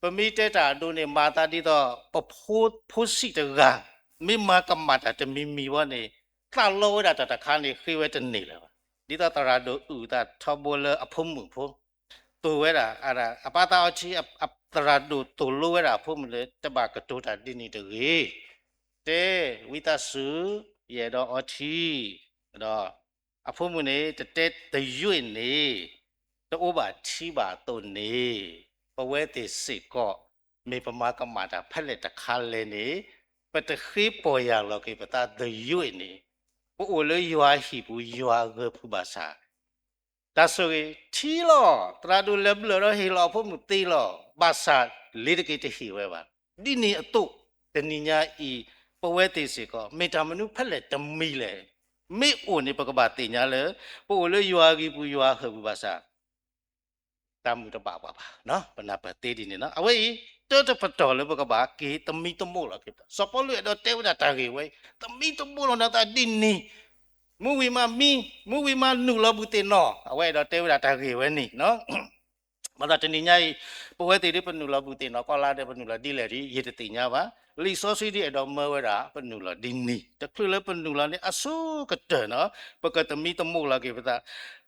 ပမ့ၢ်တဲတၢ်အဒိန့ၣ် မၤသးဒ်သိး ပဖိ, ဖိဆံးတဂၤ မ့ၢ်မၤကမၣ်တၢ်တမံၤမံၤဝဲန့ၣ် သးလီဝဲဒၣ်တၢ်တခါန့ၣ် ဃ့ဝဲတန့ၢ်လၢၤဘၣ်. ဒ်သိးသရၣ်ဒိၣ်အုၣ်သးထီဘိလၢအဖိမုၣ်ဖိ သိၣ်ဝဲဒၣ်, အပာ်သးအီထံ, သရၣ်ဒိၣ်သိၣ်လိဝဲဒၣ်အဖိမုၣ်လၢ တဘၣ်ကတိၤတၢ်ဒ်န့ၣ်တဂ့ၤ. တဲ, ဝံသးစူၤ, ယအဲၣ်ဒိးအီထံ, ဒီး အဖိမုၣ်န့ၣ် တတဲတယုၢ်န့ၣ် တအိၣ်ဘၣ်ထံဘၣ်အသိးန့ၣ်, ပဝဲသ့ၣ်စ့ၢ်ကီး မ့ၢ်ပမၤကမၣ်တၢ်ဖဲလဲၣ်တခါလဲၣ်န့ၣ်, ပတဃ့ပီၢ်ယၢ်လီၤက့ၤပသးတယုၢ်န့ၣ်, ပအိၣ်လၢယွၤအဟံၣ်ပူၤယွၤအဂၢၢ်ပူၤဘၣ်ဆၣ် တၢ်ဆိၣ်ဂ့ၤထံလီၤ, သရၣ်ဒိၣ်လဲၤဘျၢၣ်ဒီးဟ့ၣ်လီၤအဖိမုၣ်သ့လီၤ, ဘၣ်ဆၣ်လ့ၤတက့ၤတဟ့ၣ်ဝဲဘၣ်. ဒ်န့ၣ်အသိး တနံၤညါအံၤ ပဝဲသ့ၣ်စ့ၢ်ကီး မ့ၢ်တၢ်မနုၤဖဲလဲၣ်တမံၤလဲၣ်, မ့ၢ်အိၣ်န့ၣ် ပကဘၣ်သ့ၣ်ညါလၢ ပအိၣ်လၢယွၤအဂံၢ်ပူၤယွၤအဟၢၣ်ပူၤဘၣ်ဆၣ် တၢ်မုၢ်တဘၣ်ပှၤဘၣ်, ပနၢ်ပၢၢ်သ့ဒ်န့ၣ်လီၤ. အဝဲအံၤ တၢတပတီၢ်လၢပကဘၣ်က့ၤသမံသမိးလီၤက့ၤပသး, စီၤပီလူးအဲၣ်ဒိးတဲဝဲဒၣ်တၢ်ဂ့ၢ်ဝဲအံၤ, သမံသမိးလီၤနသးဒ်န့ၣ်, မူဝံၤမးမံ, မူဝံၤမးနုာ်လီၤဘုၣ်သ့ၣ်နီၣ်, အဝဲအဲၣ်ဒိးတဲဝဲဒၣ်တၢ်ဂ့ၢ်ဝဲန့ၣ် ဘၣ်ဆၣ်တနံၤညါအံၤ ပဝဲသ့ၣ်ဒ်ပနုာ်လီၤဘုၣ်သ့ၣ်နီၣ်ကီၢ်လါဒီး ပနုာ်လီၤဒ်လဲၣ်ဒ် ယတသ့ၣ်ညါဘၣ်. လံာ်စီဆှံဒ်အဲၣ်ဒိးမၢဝဲဒၣ် ပနုာ်လီၤဒ်န့ၣ်, တချုးလၢပနုာ်လီၤန့ၣ် အဆိကတၢၢ်န့ၣ် ပကသမံသမိးလီၤက့ၤပသး,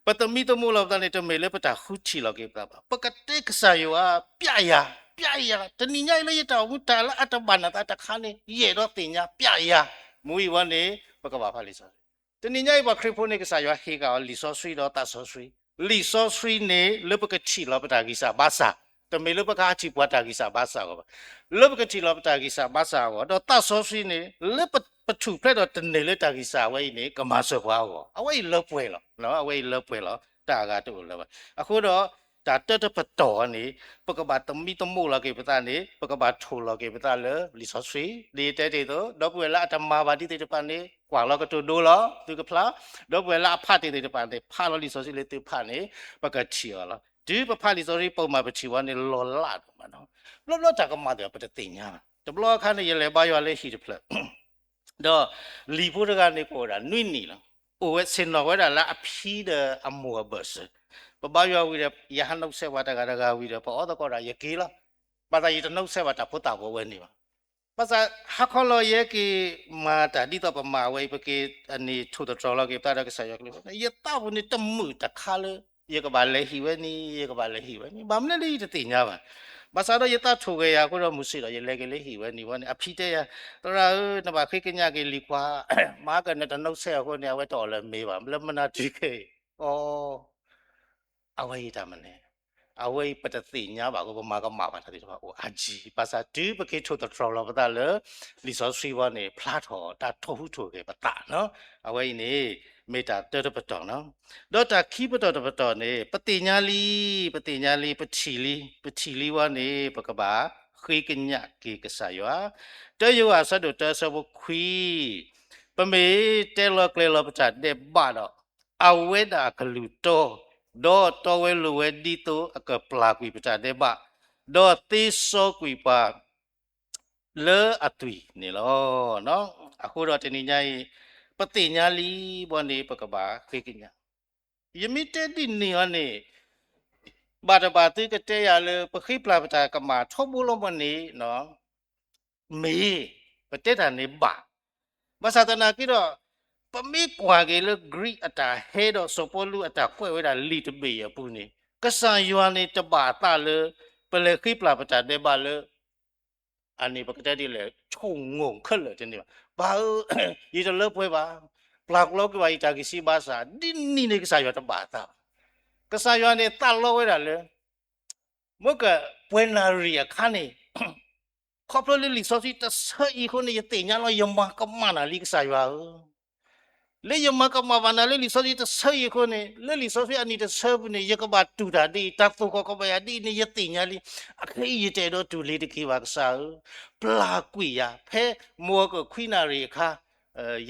ပသမံသမိးလီၤပသးန့ၣ် တမ့ၢ်လၢပတၢ်ဃုထံၣ်လီၤက့ၤပသးဘၣ်. ပကတဲကစၢ်ယွၤ ပျဲယၤ, ပျဲယၤ, တနံၤညါအံၤလၢယတၢ်အိၣ်မူတၢ်လၢအတဘၣ်နသးတခါန့ၣ် ယအဲၣ်ဒိးသ့ၣ်ညါ ပျဲယၤ, မူဝံၤဝဲန့ၣ် ပကဘၣ်ဖးလံာ်စီဆှံ တနံၤညါအံၤပှၤခရံာ်ဖိန့ၣ် ကစၢ်ယွၤဟ့ၣ်က့ၤအီၤလံာ်စီဆှံဒီးသးစီဆှံ, လံာ်စီဆှံန့ၣ် လၢပကထံၣ်လီၤပတၢ်ဂံၢ်စၢ်ဘါစၢ်, တမ့ၢ်လၢပကဟးထံၣ်ပှၤတၢ်ဂံၢ်စၢ်ဘါစၢ်အဂီၢ်ဘၣ်, လၢပကထံၣ်လီၤပတၢ်ဂံၢ်စၢ်ဘါစၢ်အဂီၢ်, ဒီးသးစီဆှံန့ၣ် လၢပထူၣ်ဖျဲးဒီးတန့ၢ်လၢတၢ်ဂံၢ်စၢ်ဝဲအံၤန့ၣ် ကမၤစၢၤပှၤအဂီၢ်, အဝဲအံၤလၢပှဲၤလီၤ, အဝဲအံၤလၢပှဲၤလီၤ, တၢ်အဂၤတအိၣ်လၢၤဘၣ်. အဃိဒီး တၢ်တၢတပတီၢ်န့ၣ် ပကဘၣ်သမံသမိးလီၤက့ၤပသးန့ၣ် ပကဘၣ်ထိၣ်လီၤက့ၤပသးလၢလံာ်စီဆှံ, ဒ်ယတဲတ့ၢ်အသိး ဒီပုၢ်ဝဲၢ်လၢအတမၤဘၣ်ဒ်သ့ၣ်တဖၣ်န့ၣ် ကွၢ်လီၤကတိၤဒိလီၤ သုကဖျါ, ဒီပုၢ်ဝဲၢ်လၢအဖးတ့ၢ်သ့ၣ်တဖၣ်န့ၣ် ဖးလီၤလံာ်စီဆှံလၢသုဖးန့ၣ် ပကထံၣ်အီၤလီၤ. တုၤပဖးလံာ်စီဆှံပိာ်မးပထံၣ်ဝဲန့ၣ် လီၤလးဒိၣ်မးနီၤ, ဘျီဘျီတၢ်ကမၣ်သ့ၣ်ပတသ့ၣ်ညါဘၣ်. တဘျီအခါန့ၣ် ယလဲၤဘါယွၤလၢဟံၣ်တဖျၢၣ် ဒီးလံာ်ဖိတဂၤန့ၣ် ကအိၣ်ဒၣ်နွံနံၣ်လီၤ. အိၣ်ဝဲဆ့ၣ်နီၤဝဲဒၣ်လၢအဖံဒီးအမိၢ်အဘၢၣ်စၢၤ, ပဘါယွၤဝံၤဒီး ယဟးနီၣ်ဆဲးပှၤတဂၤတဂၤဝံၤဒီး ပအီသကိးဒၣ်ယက့ၤလီၤ. ဘၣ်ဆၣ်ယတနီၣ်ဆဲးဘၣ်တၢ်ဖိသၣ်ဖိဝဲန့ၣ်ဘၣ်. ဘၣ်ဆၣ်ဟါခီလီၤယဲက့ၤမၤတၢ်ဒ်သိးပမၤဝဲအံၤ ပက့ၤအန့ၣ်ထိၣ်သတြီၤလီၤက့ၤပသးဒီးကစၢ်ယွၤကလုၢ်န့ၣ် ယသးပူၤန့ၣ်တမုာ်တခါလၢ ယကဘၣ်လဲၤဟံၣ်ဝဲန့ၣ် ယကဘၣ်လဲၤဟံၣ်ဝဲန့ၣ် ဘၣ်မနုၤလၢယတသ့ၣ်ညါဘၣ်. ဘၣ်ဆၣ်ဒီးယသးထိၣ်ဂဲၤယၤအဃိဒီးမုၢ်ဆ့ၣ်ဒီး ယလဲၤက့ၤလၢဟံၣ်ဝဲန့ၣ်ဝဲန့ၣ် အဖံတဲယၤ, သရၣ်ဧၢ, နဘၣ်ဃ့ကညးက့ၤလံၤခွါ, မၤကနတနီၣ်ဆဲးအဃိန့ၣ် အဝဲတအီၣ်လၢၤမ့ၤဘၣ်, လၢမနုၤတုၤခဲအံၤ, အီ အဝဲအံၤတၢ်မနုၤလဲၣ်, အဝဲအံၤပတသ့ၣ်ညါဘၣ်အဃိ ပမၤကမၣ်ဘၣ်တၢ်သ့ၣ်တဖၣ်အိၣ်အါကံ. ဘၣ်ဆၣ်တုၤပက့ၤထိၣ်သတြီၤလီၤပသးလၢ လံာ်စီဆှံဝဲန့ၣ် ဖျါထီၣ်တၢ်ထိၣ်ဟူးထိၣ်ဂဲၤပသးနီၤ. အဝဲအံၤန့ၣ် မ့ၢ်တၢ်တၢတပတီၢ်နီၤ. ဒီးတၢ်ခံပတီၢ်တပတီၢ်န့ၣ် ပသ့ၣ်ညါလံ, ပသ့ၣ်ညါလံ, ပထံၣ်လံ, ပထံၣ်လံဝဲန့ၣ် ပကဘၣ်ဃ့ကညးက့ၤကစၢ်ယွၤ. တၢယိၤဟၣ်အဆၢဒိၣ်တၢအဆၢဖိခွံ ပမ့ၢ်တဲလီၤကျဲၤလီၤပတၢ်ဒဲးဘးဒီး အဝဲဒၣ်အကလုၢ်တီ, ဒီးတီဝဲလိၤဝဲဒ်သိးအကပျၢ်ကွံာ်ပတၢ်ဒဲးဘး, ဒီးသ့စီကွံာ်ပှၤလၢအသွံၣ်န့ၣ်လီၤ. အဃိဒီးတနံၤညါအံၤ ပသ့ၣ်ညါလံဘီန့ၣ် ပကဘၣ်ဃ့ကညး. ယမ့ၢ်တဲဒ်န့ၣ်အီၤန့ၣ် ဘၣ်တဘၣ်သုကတဲယၤလၢ ပဃ့ပျၢ်ပတၢ်ကမၣ်ထီဘိလီၤမ့ၢ်န့ၣ် မ့ၢ် ပတဲတၢ်န့ၣ်ဘၣ်. ဘၣ်ဆၣ်သနာ်က့ဒီး ပမ့ၢ်ကွၢ်က့ၤလၢ Greek အတၢ်ဟဲဒီးစီၤပီလူးအတၢ်ကွဲးဝဲဒၣ်လံာ်တဘ့ၣ်အပူၤန့ၣ် ကစၢ်ယွၤန့ၣ်တဘၣ်အသးလၢ ပလဲၤဃ့ပျၢ်ပတၢ်ဒဲးဘးလၢ အန့ၣ်ပကတဲဒ်လဲၣ် ဆိၣ်ငိၣ်ခဲလၢာ်တန့ၢ်ဘၣ်. ပၢ်ဧၢ, ယတလၢပှဲၤဘၣ်, ပျၢ်ကလီကွံာ်ဘၣ်ယတၢ်ဂံၢ်စၢ်ဘါစၢ်, ဒ်န့ၣ်န့ၣ်ကစၢ်ယွၤတဘၣ်အသးဘၣ်. ကစၢ်ယွၤန့ၣ်သးလီဝဲဒၣ်လၢ မ့ၢ်ကပှဲၤနၣ်ရံၣ်အခါန့ၣ် ခီဖျိလၢလံာ်စီဆှံတဆၢအံၤအဃိန့ၣ် ယသ့ၣ်ညါလီၤ ယမၤကမၣ်နၤလံကစၢ်ယွၤဧၢ. လၢယမၤကမၣ်ဘၣ်နၤလၢလံာ်စီဆှံတဆၢအံၤအဃိန့ၣ် လၢလံာ်စီဆှံအနံၤတဆၢပူၤန့ၣ် ယကဘၣ်တူၢ်တၢ်ဒ်အံၤ တၢ်သိၣ်ဃီၤကဘၣ်ယၤဒ်အံၤန့ၣ် ယသ့ၣ်ညါလံ. အခဲအံၤယတအဲၣ်ဒိးတူၢ်လံၤတက့ၢ်ဘၣ် ကစၢ်ဧၢ, ပျၢ်ကွံာ်ယၤ ဖဲမုၢ်ဂီၤခီခွံနၣ်ရံၣ်အခါ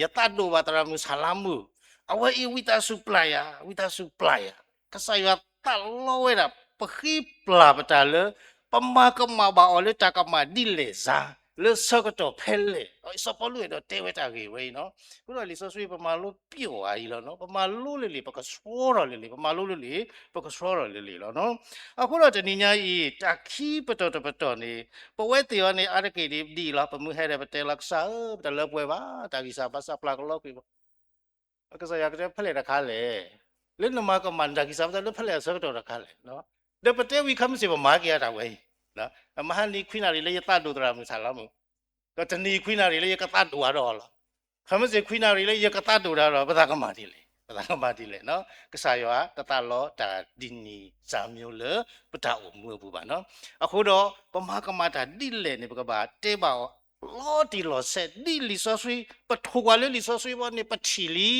ယသးဒိၣ်ဘၣ်သရၣ်မုၣ်ဆၣ်လါမုၣ်, အဝဲအံၤဝံသးစူၤပျၢ်ယၤ, ဝံသးစူၤပျၢ်ယၤ. ကစၢ်ယွၤသးလီဝဲဒၣ် ပဃ့ပျၢ်ပတၢ်လၢ ပမၤကမၣ်ဘၣ်အီၤလၢတၢ်ကမၣ်ဒ်လဲၣ်စါ, လၢဆၢကတီၢ်ဖဲလဲၣ်. စီၤပီလူးအဲၣ်ဒိးတဲဝဲတၢ်ဂ့ၢ်ဝဲအံၤနီၤ. အဃိဒီးလံာ်စီဆှံပမၤလိပျီၣ်အံၤလီၤနီၤ. ပမၤလိလၢလံာ် ပကဆှီထီၣ်လၢလံာ်, ပမၤလိလၢလံာ် ပကဆှီထီၣ်လၢလံာ်လီၤနီၤ. အဃိဒီးတနံၤညါအံၤ တၢ်ခံပတီၢ်တပတီၢ်န့ၣ် ပဝဲသ့ၣ်အီၤန့ၣ် အါတက့ၢ်ဒ်အံၤလီၤ. ပမ့ၢ်ဟဲဒီးပတဲလီၤ ကစၢ်ဧၢ, ပတလၢပှဲၤဘၣ်, တၢ်ဂံၢ်စၢ်ဘါစၢ်ပျၢ်ကလီကွံာ်ဘၣ် ကစၢ်ယွၤကတဲဖဲလဲၣ်တခါလဲၣ်. လၢနမၤကမၣ်နတၢ်ဂံၢ်စၢ်ဘါစၢ် လၢဖဲလဲၣ်အဆၢကတီၢ်တခါလဲၣ်. ဒီးပတဲဝံၤ ခဲမုၢ်ဆ့ၣ်ပမၤက့ၤအတၢ်ဝဲအံၤ, မဟါနံၤခွံနၣ်ရံၣ်လၢယသးဒိၣ်သရၣ်မုၣ်ဆၣ်လါမုၣ်, ဒီးတနံၤခွံနၣ်ရံၣ်လၢယကသးဒိၣ်အါထီၣ်အီၤလီၤ. ခဲမုၢ်ဆ့ၣ်ခွံနၣ်ရံၣ်လၢယကသးဒိၣ်တၢ်ဒီး ပသးကမၤဒ်လဲၣ်, ပသးကမၤဒ်လဲၣ်. ကစၢ်ယွၤတသးလီတၢ်ဒ်န့ၣ်စၢ်မၠိလၢပတၢ်အိၣ်မူအပူၤဘၣ်နီၤ. အဃိဒီး ပမၤကမၣ်တၢ်ဒ်လဲၣ်န့ၣ် ပကဘၣ်တဲဘၣ်အီၤ လီၤတံၢ်လီၤဆဲး ဒ်လံာ်စီဆှံ ပထိၣ်ကွၢ်လၢလံာ်စီဆှံဘီန့ၣ် ပထံၣ်လံ.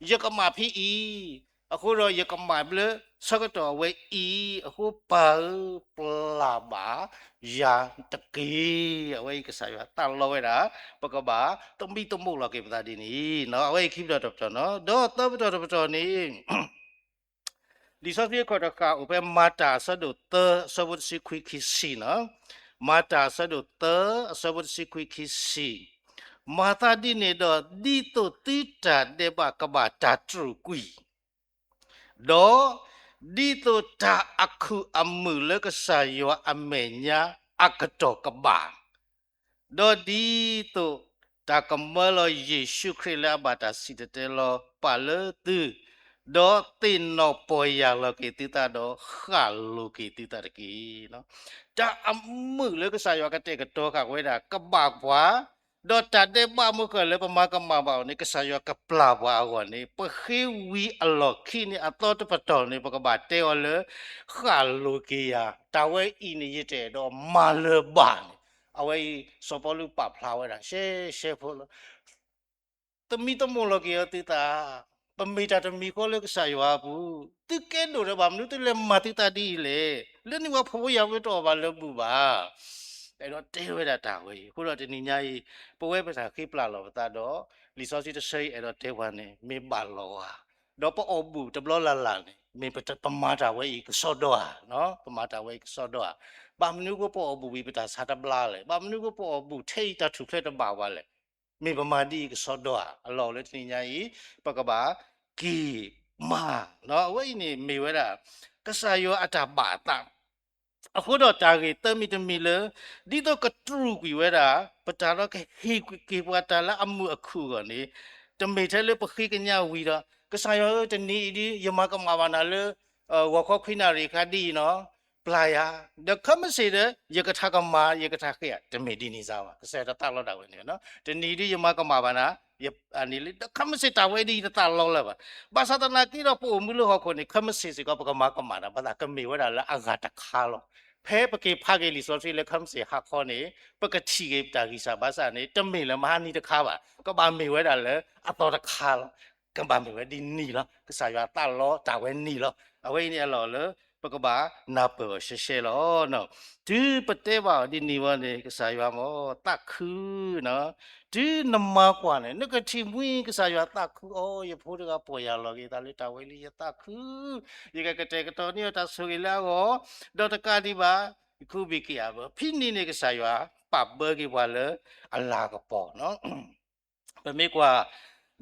ယကမၣ်ဖဲအံၤ, အဃိဒီးယကမၣ်ဘျၢ ဆၢကတီၢ်အဝဲအံၤ, အဃိပၢ်ဧၢ, ပျၢ်ဘၣ်ယၤတက့ၢ်. အဝဲအံၤကစၢ်ယွၤသးလီဝဲဒၣ် ပကဘၣ်သမံသမိးလီၤက့ၤပသးဒ်န့ၣ်နီၤ. အဝဲအံၤခံပတီၢ်တပတီၢ်နီၤ. ဒီးသၢပတီၢ်တပတီၢ်န့ၣ် လံာ်စီဆှံအခီၣ်တဃာ်အိၣ်ဖဲမၤတၢ်အဆၢဒိၣ်သၢအဆၢဖိတဆံခွံခံဆံနီၤ. မၤတၢ်အဆၢဒိၣ်သၢအဆၢဖိတဆံခွံခံဆံ, မၤသးဒ်န့ၣ်ဒီး ဒ်သိးသုတၢ်ဒဲးဘးကဘၣ်တၢ်တြူာ်ကွံာ်, ဒီးဒ်သိးတၢ်အခုၣ်အမုာ်လၢကစၢ်ယွၤအမဲာ်ညါအကတီၢ်ကဘၣ် ဒီးဒ်သိးတၢ်ကမၢလီၤယ့ၣ်ၡူးခရံာ်လၢအဘၣ်တၢ်စံၣ်တဲၤတဲလီၤပာ်လၢသု, ဒီးသ့ၣ်နီၣ်ပီၢ်ယၢ်လီၤက့ၤသုသးဒီးဃၣ်လိၤက့ၤသုသးတက့ၢ်. တၢ်အမုာ်လၢကစၢ်ယွၤကတဲာ်ကတီၤဃာ်ဝဲဒၣ် ကဘၣ်ပှၤ, ဒီးတၢ်ဒဲးဘးမ့ၢ်ကလၢပမၤကမၣ်ဘၣ်အီၤန့ၣ် ကစၢ်ယွၤကပျၢ်ပှၤအဂီၢ်န့ၣ် ပဃ့ဝံၤအလီၢ်ခံန့ၣ် အသီတပတီၢ်န့ၣ် ပကဘၣ်တဲအီၤလၢ ဃၣ်လိၤက့ၤယၤ, တၢ်ဝဲအံၤန့ၣ် ယတအဲၣ်ဒိးမၤလၢၤဘၣ်န့ၣ်, အဝဲအံၤ စီၤပီလူးပာ်ဖျါဝဲဒၣ် ရှဲရှဲဖိလီၤ. သမံသမိးလီၤက့ၤအီၤသုသး, ပမ့ၢ်တၢ်တမံၤဃီလၢကစၢ်ယွၤအပူၤ, သုကဲဒိၣ်ဒီးဘၣ်မနုၤသုလဲၤမၤသုသးဒ်အံၤလဲၣ်, လၢန့ၣ်ပှၤဖှီၣ်ဖိယာ်ဖိတအီၣ်ဘၣ်လၢၤဘၣ်, အဲၣ်ဒိးတဲဝဲဒၣ်တၢ်ဝဲအံၤ, အဃိဒီးတနံၤညါအံၤ ပဝဲပတၢ်ဃ့ပျၢ်လီၤပသးဒီး လံာ်စီဆှံတဆၢအံၤအဲၣ်ဒိးတဲပှၤန့ၣ် မ့ၢ်ဘၣ်လီၤဧါ, ဒီးပအီၣ်ဘူၣ်တဘျီလၢ်လၢ်န့ၣ် မ့ၢ်ပမၤတၢ်ဝဲအံၤကစီဒီဧါ, ပမၤတၢ်ဝဲအံၤကစီဒီဧါ, ဘၣ်မနုၤဃိပအီၣ်ဘူၣ်ဝံၤပတၢ်ဆါတဘျါလဲၣ်, ဘၣ်မနုၤဃိပအီၣ်ဘူၣ်ထဲအံၤတၢ်ထူၣ်ဖျဲးတဘၣ်ဝဲလဲၣ်, မ့ၢ်ပမၤဒ်အံၤကစီဒီဧါ, အလီၢ်လၢတနံၤညါအံၤ ပကဘၣ်က့ၤမၤ, အဝဲအံၤန့ၣ်မ့ၢ်ဝဲဒၣ် ကစၢ်ယွၤအတၢ်ဘၣ်အသး အဃိဒီးတၢ်ဂ့ၢ်သၢမံၤတမံၤလၢ ဒ်သိးကတြူာ်ကွံာ်ဝဲဒၣ် ပတၢ်လၢကဟ့ၣ်က့ၤပှၤတၢ်လၢအမုာ်အခုၣ်အဂီၢ်န့ၣ်, တမ့ၢ်ထဲလၢပဃ့ကညးဝံၤဒီး ကစၢ်ယွၤဧၢ တနံၤအံၤဒ် ယမၤကမၣ်ဘၣ်နၤလၢ ဂီၤခီခွံနၣ်ရံၣ်အခါဒ်အံၤနီၤ, ပျၢ်ယၤ, ဒီးခဲမုၢ်ဆ့ၣ်ဒီး ယကထါကမၤ ယကထါဃ့ဧါ, တမ့ၢ်ဒ်န့ၣ်စ့ၢ်ဘၣ်, ကစၢ်ယွၤတသးလီတၢ်ဝဲန့ၣ်, တနံၤဒ်ယမၤကမၣ်ဘၣ်နၤ အန့ၣ်လၢ ဒီးခဲမုၢ်ဆ့ၣ်တၢ်ဝဲဒ်အံၤတသးလီလၢၤဘၣ်. ဘၣ်ဆၣ်သနာ်က့ဒီး ပအိၣ်မူလၢဟီၣ်ခိၣ်န့ၣ် ခဲမုၢ်ဆ့ၣ်စ့ၢ်ကီး ပကမၤကမၣ်တၢ် ဘၣ်ဆၣ်ကမ့ၢ်ဝဲဒၣ်လၢအဂၤတခါလီၤ. ဖဲပက့ၤဖးက့ၤလံာ်စီဆှံလၢခဲမုၢ်ဆ့ၣ်ဟါခီန့ၣ် ပကထံၣ်က့ၤပတၢ်ဂံၢ်စၢ်ဘါစၢ်န့ၣ် တမ့ၢ်လၢမဟါနံၤတခါဘၣ်, ကဘၣ်မ့ၢ်ဝဲဒၣ်လၢအသီတခါလီၤ. ကဘၣ်မ့ၢ်ဝဲဒ်န့ၣ်လီၤ. ကစၢ်ယွၤသးလီတၢ်ဝဲန့ၣ်လီၤ. အဝဲအံၤန့ၣ်အလီၢ်လၢ ပကဘၣ်နၢ်ပၢၢ်အီၤရှဲရှဲလီၤ. တုၤပတဲဘၣ်အီၤဒ်န့ၣ်ဝဲန့ၣ် ကစၢ်ယွၤမ့ၢ်သးခုနီၤ, တုၤနမၤကွၢ်န့ၣ် နကထံၣ်မှံ ကစၢ်ယွၤသးခုအီၤ, ယဖိတဂၤပီၢ်ယၢ်လီၤက့ၤသးလၢတၢ်ဝဲလံ ယသးခု, ယကကတဲာ်ကတီၤန့ၢ်အီၤတၢ်ဆိၣ်ဂ့ၤလၢအဂီၢ်, ဒီးတကးဒံးဘၣ် ယခူဘံၣ်က့ၤအဘၢၣ် ဖဲန့ၣ်န့ၣ် ကစၢ်ယွၤပာ်ဘၢက့ၤပှၤလၢအလၤကပီၤနီၤ. ပမ့ၢ်ကွၢ်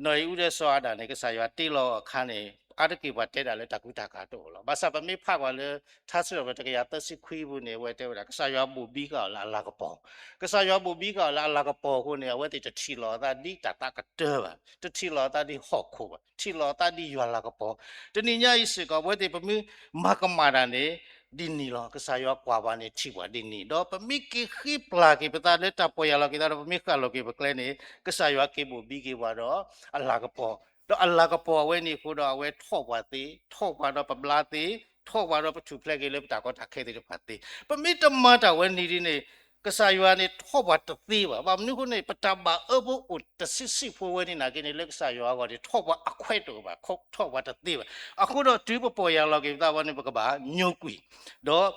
နီၢ်အံၤအူဒဲစီၤအၤဒၣ်န့ၣ် ကစၢ်ယွၤတ့လီၤအခါန့ၣ် အါတက့ၢ်ပှၤတဲဒၣ်လၢတၢ်ကူတၢ်ကၤတအိၣ်လီၤ. ဘၣ်ဆၣ်ပမ့ၢ်ဖးကွၢ်လၢ ထါစံးထီၣ်ပတြၢၤတကယၤသၢဆံခွံပူၤန့ၣ် အဝဲတဲဝဲဒၣ် ကစၢ်ယွၤဘိၣ်ဘံဃာ်အီၤလၢအလၤကပီၤ, ကစၢ်ယွၤဘိၣ်ဘံဃာ်အီၤလၢအလၤကပီၤအဃိန့ၣ် အဝဲသ့ၣ်တထံၣ်လိာ်အသးဒ်တၢ်သးကတၢၢ်ဘၣ်, တထံၣ်လိာ်အသးဒ်ဟီၣ်ခိၣ်ဘၣ်, ထံၣ်လိာ်အသးဒ်ယွၤလၤကပီၤ. တနံၤညါအံၤစ့ၢ်ကီး အဝဲသ့ၣ်ပမ့ၢ်မၤကမၣ်တၢ်န့ၣ် ဒ်န့ၣ်လီၤ. ကစၢ်ယွၤကွၢ်ပှၤန့ၣ်ထံၣ်ပှၤဒ်န့ၣ်, ဒီးပမ့ၢ်က့ၤဃ့ပျၢ်က့ၤပသးလၢတၢ်ပီၢ်ယၢ်လီၤက့ၤသးဒီး ပမ့ၢ်ဃၣ်လီၤက့ၤပကျဲန့ၣ် ကစၢ်ယွၤက့ၤဘိၣ်ဘံက့ၤပှၤဒီးအလၤကပီၤ, ဒီးအလၤကပီၤအဝဲန့ၣ်အဃိဒီး အဝဲထီၣ်ပှၤသ့, ထီၣ်ပှၤဒီးပဘျါသ့, ထီၣ်ပှၤဒီးပထူၣ်ဖျဲးက့ၤလၢပတၢ်ကီတၢ်ခဲသ့ၣ်တဖၣ်သ့. ပမ့ၢ်တမၤတၢ်ဝဲန့ၣ်ဒ်န့ၣ် ကစၢ်ယွၤန့ၣ်ထီၣ်ပှၤတသ့ဘၣ်. ဘၣ်မနုၤအဃိန့ၣ် ပတၢ်ဘၣ်အၢဖိအိၣ်တဆံးဆံးဖိဝဲန့ၣ်နာ်က့န့ၣ် လၢကစၢ်ယွၤအဂီၢ်န့ၣ် ထီၣ်ပှၤအခွဲးတအိၣ်ဘၣ်, ထီၣ်ပှၤတသ့ဘၣ်. အဃိဒီးတုၤပပီၢ်ယၢ်လီၤက့ၤပသးဝဲန့ၣ် ပကဘၣ်ညိကွံာ်,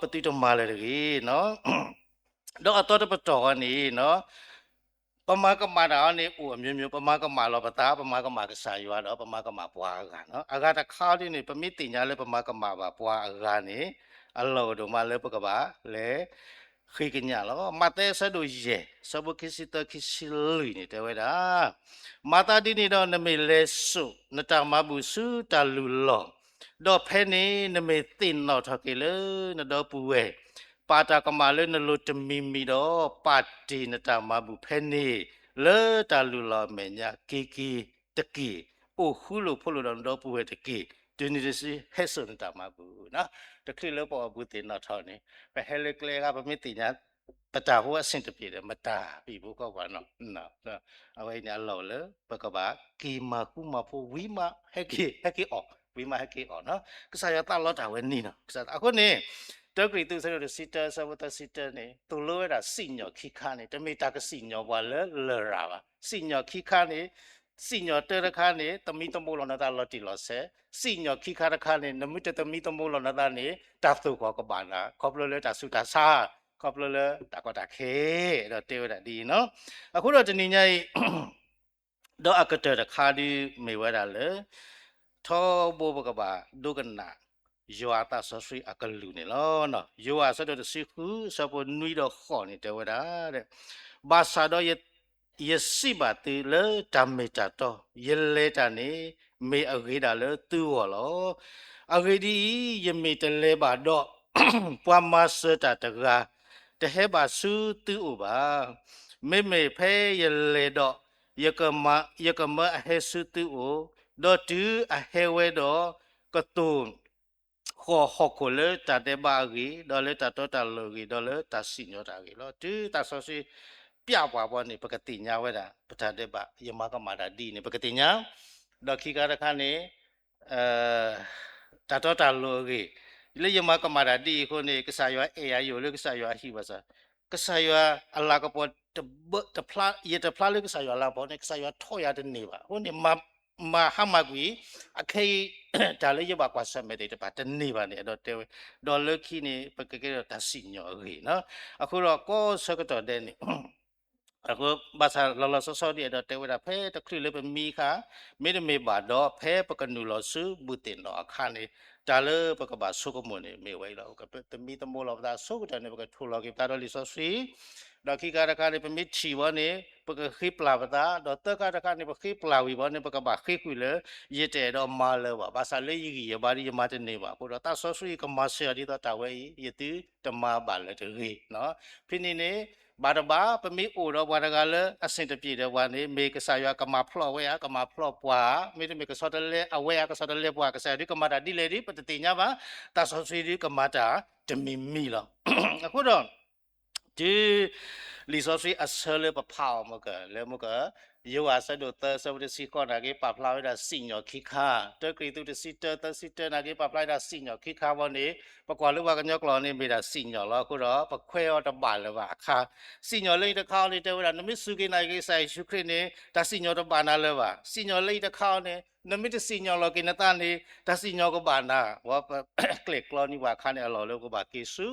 ဒီးပသုတမၤလၢၤတဂ့ၤ. ဒီးအသီတပတီၢ်အံၤန့ၣ် ပမၤကမၣ်တၢ်အံၤန့ၣ် အိၣ်အမျိုးမျိုး, ပမၤကမၣ်လီၤပသး, ပမၤကမၣ်ကစၢ်ယွၤဒီး ပမၤကမၣ်ပှၤအဂၤနီၤ. အဂၤတခါဒ်န့ၣ် ပမ့ၢ်သ့ၣ်ညါလၢပမၤကမၣ်ဘၣ်ပှၤအဂၤန့ၣ် အလီၢ်အိၣ်ဒိၣ်မးလၢပကဘၣ်လဲၤဃ့ကညးလီၤ. မးသဲအဆၢဒိၣ်ယဲၢ် အဆၢဖိခံဆံသၢခံဆံလွံၢ်န့ၣ် တဲဝဲဒၣ်, မၤသးဒ်န့ၣ်ဒီး နမ့ၢ်လဲၤစိာ်နတၢ်မၤဘူၣ်ဆူတၢ်လုၢ်လီၢ်, ဒီးဖဲန့ၣ်နမ့ၢ်သ့ၣ်နီၣ်ထီၣ်က့ၤလၢနဒီပုၢ်ဝဲၢ် ပာ်တၢ်ကမၣ်လၢနလိၤတမံၤမံၤဒီး ပာ်တ့ၢ်နတၢ်မၤဘူၣ်ဖဲန့ၣ် လၢတၢ်လုၢ်လီၢ်အမဲာ်ညါ က့ၤက့ၤတက့ၢ်, အိၣ်ဃူလိာ်ဖိးလိာ်ဒီးနဒီပုၢ်ဝဲၢ်တက့ၢ်. တုၤနုၤတစုဟဲစိာ်နတၢ်မၤဘူၣ်နီၤ. တချုးလၢပအိၣ်ဘူးသ့ၣ်နီၣ်ထီၣ်န့ၣ် ပဟဲလၢကျဲအခါ ပမ့ၢ်သ့ၣ်ညါ ပတၢ်ဖိအဆင်တပြေဒီး မတၤပံၤဖိကီၢ်ပှၤနီၤ, အဝဲအံၤန့ၣ်အလီၢ်လၢ ပကဘၣ်က့ၤမၤဃူမၤဖိး ဝံၤမးဟဲက့ၤ, ဟဲက့ၤအီၣ်, ဝံၤမးဟဲက့ၤအီၣ်နီၤ. ကစၢ်ယွၤသးလီတၢ်ဝဲန့ၣ်နီၤ. ကစၢ် အဃိန့ၣ် တၢကရံၣ်သူးအဆၢဒိၣ်တဆံတၢ အဆၢဖိသၢဆံတၢန့ၣ် သိၣ်လိဝဲဒၣ်စံၣ်ညီၣ်ခံခါန့ၣ် တမ့ၢ်တၢ်ကစံၣ်ညီၣ်ပှၤလၢလရာ်ဘၣ်. စံၣ်ညီၣ်ခံခါန့ၣ် စံၣ်ညီၣ်တၢတခါန့ၣ် သမံသမိးလီၤနသးလီၤတံၢ်လီၤဆဲး, စံၣ်ညီၣ်ခံခါတခါန့ၣ် နမ့ၢ်တသမံသမိးလီၤနသးန့ၣ် တၢ်သိၣ်ဃီၤကဘၣ်နၤ ခီဖျိလၢတၢ်ဆူးတၢ်ဆါ, ခီဖျိလၢတၢ်ကီတၢ်ခဲ, ဒီးတဲဝဲဒၣ်ဒ်အံၤနီၤ. အဃိဒီးတနံၤညါအံၤ ဒီးအကတၢၢ်တခါဒ်မ့ၢ်ဝဲဒၣ်လၢ ထီဘိပကဘၣ်ဒိကနၣ် ယွၤအသးစီဆှံအကလုၢ်န့ၣ်လီၤ. ယိၤဟၣ်အဆၢဒိၣ်တဆံဃု အဆၢဖိနွံဒီးဃိးန့ၣ် တဲဝဲဒၣ်, ဘၣ်ဆၣ်ဒီး ယစံးဘၣ်သုလၢတၢ်မ့ၢ်တၢ်တီ, ယလဲၤတၢ်န့ၣ် မ့ၢ်အဂ့ၤဒၣ်လၢသုဂီၢ်လီၤ. အဂ့ၢ်ဒ်အံၤ, ယမ့ၢ်တလဲၤဘၣ်ဒီး ပှၤမၤစၢၤတၢ်တဂၤ တဟဲဘၣ်ဆူသုအိၣ်ဘၣ်. မ့မ့ၢ်ဖဲယလဲၤဒီး ယကမၢအဟဲဆူသုအိၣ်, ဒီးတုၤအဟဲဝဲဒီး ကသိၣ်ဃီၤဟီၣ်ခိၣ်လၢတၢ်ဒဲးဘးအဂ့ၢ်, ဒီးလၢတၢ်တီတၢ်လိၤအဂ့ၢ်, ဒီးလၢတၢ်စံၣ်ညီၣ်တၢ်အဂ့ၢ်လီၤ. တုၤသးစီဆှံပျဲပှၤဘီန့ၣ် ပကသ့ၣ်ညါဝဲဒၣ် ပတၢ်ဒဲးဘး ယမၤကမၣ်တၢ်ဒ်အံၤန့ၣ် ပကသ့ၣ်ညါ, ဒီးခံခါတခါန့ၣ် တၢ်တီတၢ်လိၤအဂ့ၢ်, လၢယမၤကမၣ်တၢ်ဒ်အံၤအဃိန့ၣ် ကစၢ်ယွၤအဲၣ်ယၤယိာ်လၢကစၢ်ယွၤအဟံၣ်ဘၣ်ဆၣ်, ကစၢ်ယွၤအလၤကပီၤတဘၢတဖျါ, ယတဖျါလၢကစၢ်ယွၤအလၤကပီၤန့ၣ် ကစၢ်ယွၤထီၣ်ယၤတန့ၢ်ဘၣ်. အဃိန့ၣ် မၤဟါမၢ်ကွံာ် အခဲအံၤ တၢ်လၢယဘၣ်ကွၢ်ဆၢၣ်မဲာ်သ့ၣ်တဖၣ်တန့ၢ်ဘၣ်န့ၣ် အဲၣ်ဒိးတဲဝဲ, ဒီးလၢခံန့ၣ် ပကကဲထီၣ်တၢ်စံၣ်ညီၣ်အဂ့ၢ်နီၤ. အဃိဒီးကီၢ်ဆၢကတီၢ်ဒဲးန့ၣ် အဃိဘၣ်ဆၣ်လီၤလီၤဆီဆီဒ်အဲၣ်ဒိးတဲဝဲဒၣ် ဖဲတချုးလၢပမံအခါ, မ့တမ့ၢ်ဘၣ်ဒီး ဖဲပကနုာ်လီၤဆူဘူးသ့ၣ်နီၣ်အခါန့ၣ် တၢ်လၢပကဘၣ်ဆိကမိၣ်န့ၣ် မ့ၢ်ဝဲအံၤလီၤ. သမံသမိးလီၤပသးအဆိကတၢၢ်န့ၣ် ပကထိၣ်လီၤက့ၤပသးဒီးလံာ်စီဆှံ, ဒီးခံခါတခါန့ၣ် ပမ့ၢ်ထံၣ်ဘီန့ၣ် ပကဃ့ပျၢ်ပသး, ဒီးသၢခါတခါန့ၣ် ပဃ့ပျၢ်ဝံၤဘီန့ၣ် ပကဘၣ်ဃ့ကွံာ်လၢ ယတအဲၣ်ဒိးမၤလၢၤဘၣ်, ဘၣ်ဆၣ်လၢယဂံၢ်ယဘါဒီးယမၤတန့ၢ်ဘၣ်အဃိဒီး သးစီဆှံကမၤစၢၤအီၤဒ်သိးတၢ်ဝဲအံၤ ယသုတမၤဘၣ်လၢၤတဂ့ၤ. ဖဲန့ၣ်န့ၣ် ဘၣ်တဘၣ် ပမ့ၢ်အိၣ်ဒီးပှၤတဂၤလၢအဆင်တပြေဒီးပှၤန့ၣ် မ့ၢ်ကစၢ်ယွၤကမၤဖျီၣ်ဝဲဧါ, ကမၤဖျီၣ်ပှၤဧါ, မ့တမ့ၢ်ကဆီတလဲအဝဲဧါ, ကဆီတလဲပှၤ, ကစၢ်ယွၤဒုးကမၤတၢ်ဒ်လဲၣ်ဒုး ပတသ့ၣ်ညါဘၣ်, သးစီဆှံဒုးကမၤတၢ်တမံၤမံၤလီၤ. အဃိဒီး တုၤလံာ်စီဆှံအဆၢလၢပဖးအီၤမ့ၢ်က လၢမ့ၢ်က ယိၤဟၣ်အဆၢဒိၣ်သၢ အဆၢဖိတဆံဃိးနာ်က့ ပာ်ဖျါဝဲဒၣ်စံၣ်ညီၣ်ခံခါ, တၢကရံၣ်သူးတဆံတၢ သၢဆံတၢနာ်က့ ပာ်ဖျါဝဲဒၣ်စံၣ်ညီၣ်ခံခါဘီန့ၣ် ပကွၢ်လၢပှၤကညီကျိာ်န့ၣ် မ့ၢ်ဒၣ်စံၣ်ညီၣ်လီၤ. အဃိဒီး ပခွဲးအီၤတဘၣ်လၢၤဘၣ်အခါ, စံၣ်ညီၣ်လၢအံၤတခါအံၤန့ၣ် တဲဝဲဒၣ် နမ့ၢ်စူၢ်က့ၤနာ်က့ၤကစၢ်ယ့ၣ်ၡူးခရံာ်န့ၣ် တၢ်စံၣ်ညီၣ်တဘၣ်နၤလၢၤဘၣ်. စံၣ်ညီၣ်လၢအံၤတခါအံၤန့ၣ် နမ့ၢ်တစံၣ်ညီၣ်လီၤက့ၤနသးန့ၣ် တၢ်စံၣ်ညီၣ်ကဘၣ်နၤ. ဝဲပကျဲၣ်ကျီန့ၢ်ပှၤအခါန့ၣ် အလီၢ်လၢပကဘၣ်က့ၤဆူ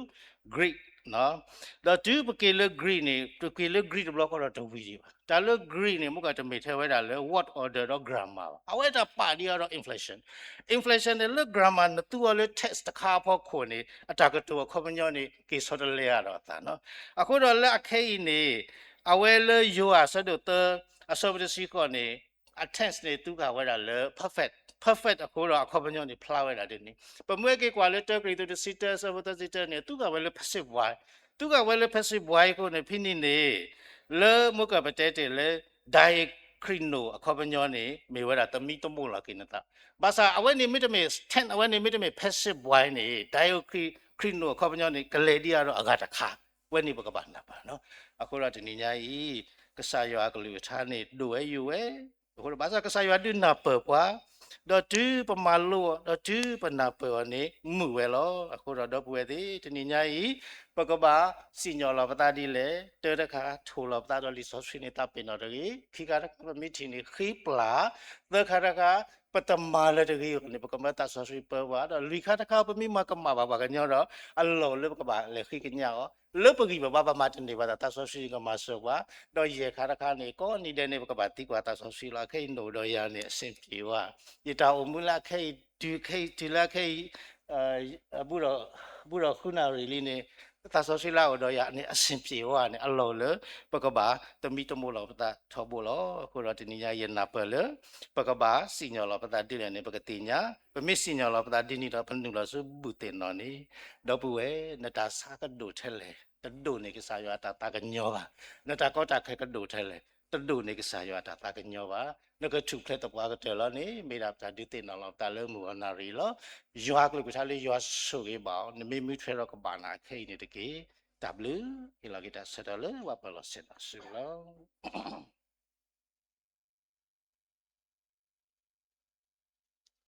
Greek ဒီးတုၤပက့ၤလၢ Greek န့ၣ် ပက့ၤလၢ Greek တဘျီဃီဒီးတဝံၤဒံးဘၣ်. တၢ်လၢ Greek န့ၣ် မ့ၢ်ကတမ့ၢ်ထဲဝဲဒၣ်လၢ word order ဒီး grammar ဘၣ်. အဝဲတၢ်ပာ်ဒံးအီၤဒီး inflection. Inflection န့ၣ်လၢ grammar နသူအီၤလၢ text တခါအဖီခိၣ်န့ၣ် အတၢ်ကတိၤအခီပညီန့ၣ် က့ၤဆီတလဲအါဒီးအသးနီၤ. အဃိဒီးလၢအခဲအံၤန့ၣ် အဝဲလၢယိၤဟၣ်အဆၢဒိၣ်သၢ အဆၢဖိတဆံဃိးန့ၣ် အ tense န့ၣ် သူဃာ်ဝဲဒၣ်လၢ perfect tense. perfect အဃိဒီးအခီပညီန့ၣ်ဖျါဝဲဒၣ်ဒ်န့ၣ်. ပမ့ၢ်က့ၤကွၢ်လၢတၢကရံၣ်သူးတဆံတၢအဆၢဖိသၢဆံတၢန့ၣ် သူၣ်က့ၤဝဲလၢ passive voice, သူၣ်က့ၤဝဲလၢ passive voice အဃိန့ၣ် ဖဲန့ၣ်န့ၣ် လၢမ့ၢ်ကပတဲတ့ၢ်လၢ diakrino အခီပညီန့ၣ် မ့ၢ်ဝဲဒၣ်သမံသမိးလီၤက့ၤနသး. ဘၣ်ဆၣ်အဝဲန့ၣ်မ့တမ့ၢ် tense အဝဲန့ၣ်မ့တမ့ၢ် passive voice န့ၣ် diakrino အခီပညီန့ၣ် ကလဲၤဒံးအါဒီးအဂၤတခါ, ဝဲန့ၣ်ပကဘၣ်နၢ်ပၢၢ်နီၤ. အဃိဒီးတနံၤညါအံၤ ကစၢ်ယွၤအကလုၢ်ကထါန့ၣ် ဒိၣ်ဝဲယိာ်ဝဲ, အဃိဒီးဘၣ်ဆၣ်ကစၢ်ယွၤဒုးနၢ်ပၢၢ်ပှၤ, ဒီးတုၤပမၤလိအီၤ ဒီးတုၤပနၢ်ပၢၢ်အီၤန့ၣ် မုာ်ဝဲလီၤ. အဃိဒီးဒီပုၢ်ဝဲၢ်သ့ၣ် တနံၤညါအံၤ ပကဘၣ်စံၣ်ညီၣ်လီၤပသးဒ်လဲၣ်. တၢတခါ ထိၣ်လီၤပသးဒီးလံာ်စီဆှံန့ၣ် သးပ့ၤနီၣ်တဂ့ၤ. ခံခါတခါ ပမ့ၢ်ထံၣ်န့ၣ် ဃ့ပျၢ်, သၢခါတခါ ပတမၤလၢၤတဂ့ၤအဂီၢ်န့ၣ် ပကမၢသးစီဆှံပၢပှၤ, ဒီးလွံၢ်ခါတခါ ပမ့ၢ်မၤကမၣ်ဘၣ်ပှၤကညီဒီး အလီၢ်လၢပကဘၣ်လဲၤဃ့ကညးအီၤ လၢပဂံၢ်ပဘါပမၤတန့ၢ်ဘၣ်ဒီး သးစီဆှံကမၤစၢၤပှၤ, ဒီးယဲၢ်ခါတခါန့ၣ် ကိးနံၤဒဲးန့ၣ် ပကဘၣ်သံကွၢ်သးစီဆှံလီၤ. ခဲအံၤနအိၣ်ဒီးယၤန့ၣ် အဆင်ပြေဝဲ, ယတၢ်အိၣ်မူလၢအခဲအံၤ တုၤခဲအံၤ တုၤလၢအခဲအံၤ ဘူးဒီးဃုနၣ်ရံၣ်လံန့ၣ် သးစီဆှံလၢအအိၣ်ဒီးယၤန့ၣ် အဆင်ပြေဝဲန့ၣ် အလီၢ်လၢ ပကဘၣ်သမံသမိးလီၤပသးထီဘိလီၤ. အဃိဒီးတနံၤညါယနၢ်ပၢၢ်လၢ ပကဘၣ်စံၣ်ညီၣ်လီၤပသးဒ်လဲၣ်န့ၣ် ပကသ့ၣ်ညါ, ပမ့ၢ်စံၣ်ညီၣ်လီၤပသးဒ်န့ၣ်ဒီး ပနုာ်လီၤဆူဘူၣ်သ့ၣ်နီၣ်န့ၣ် ဒီပုၢ်ဝဲၢ် နတၢ်ဆါကဒိၣ်ထဲလဲၣ် တဒိၣ်န့ၢ်ကစၢ်ယွၤအတၢ်သးကညီၤဘၣ်. နတၢ်ကီတၢ်ခဲကဒိၣ်ထဲလဲၣ် တဒိၣ်န့ၢ်ကစၢ်ယွၤအတၢ်သးကညီၤဘၣ်. နကထူၣ်ဖျဲးသပှၢ်ကတၢၢ်လီၤန့ၣ် မ့ၢ်ဒၣ်ပတၢ်ဒုးသ့ၣ်နီၣ်လီၤပသးလၢမုၢ်ဂီၤနၣ်ရံၣ်လီၤ. ယွၤကလုၢ်ကထါလၢယွၤဆိၣ်ဂ့ၤဘၣ်အီၤ နမ့ၢ်မူထွဲဒီးကဘၣ်နၤခဲအံၤန့ၣ်တက့ၢ်. တၢ်ဘျုး ဟ့ၣ်လီၤက့ၤတၢ်ဆၢကတီၢ်လၢပှၤပၢၤလီၢ်ဆ့ၣ်နီၤစုလီၤ.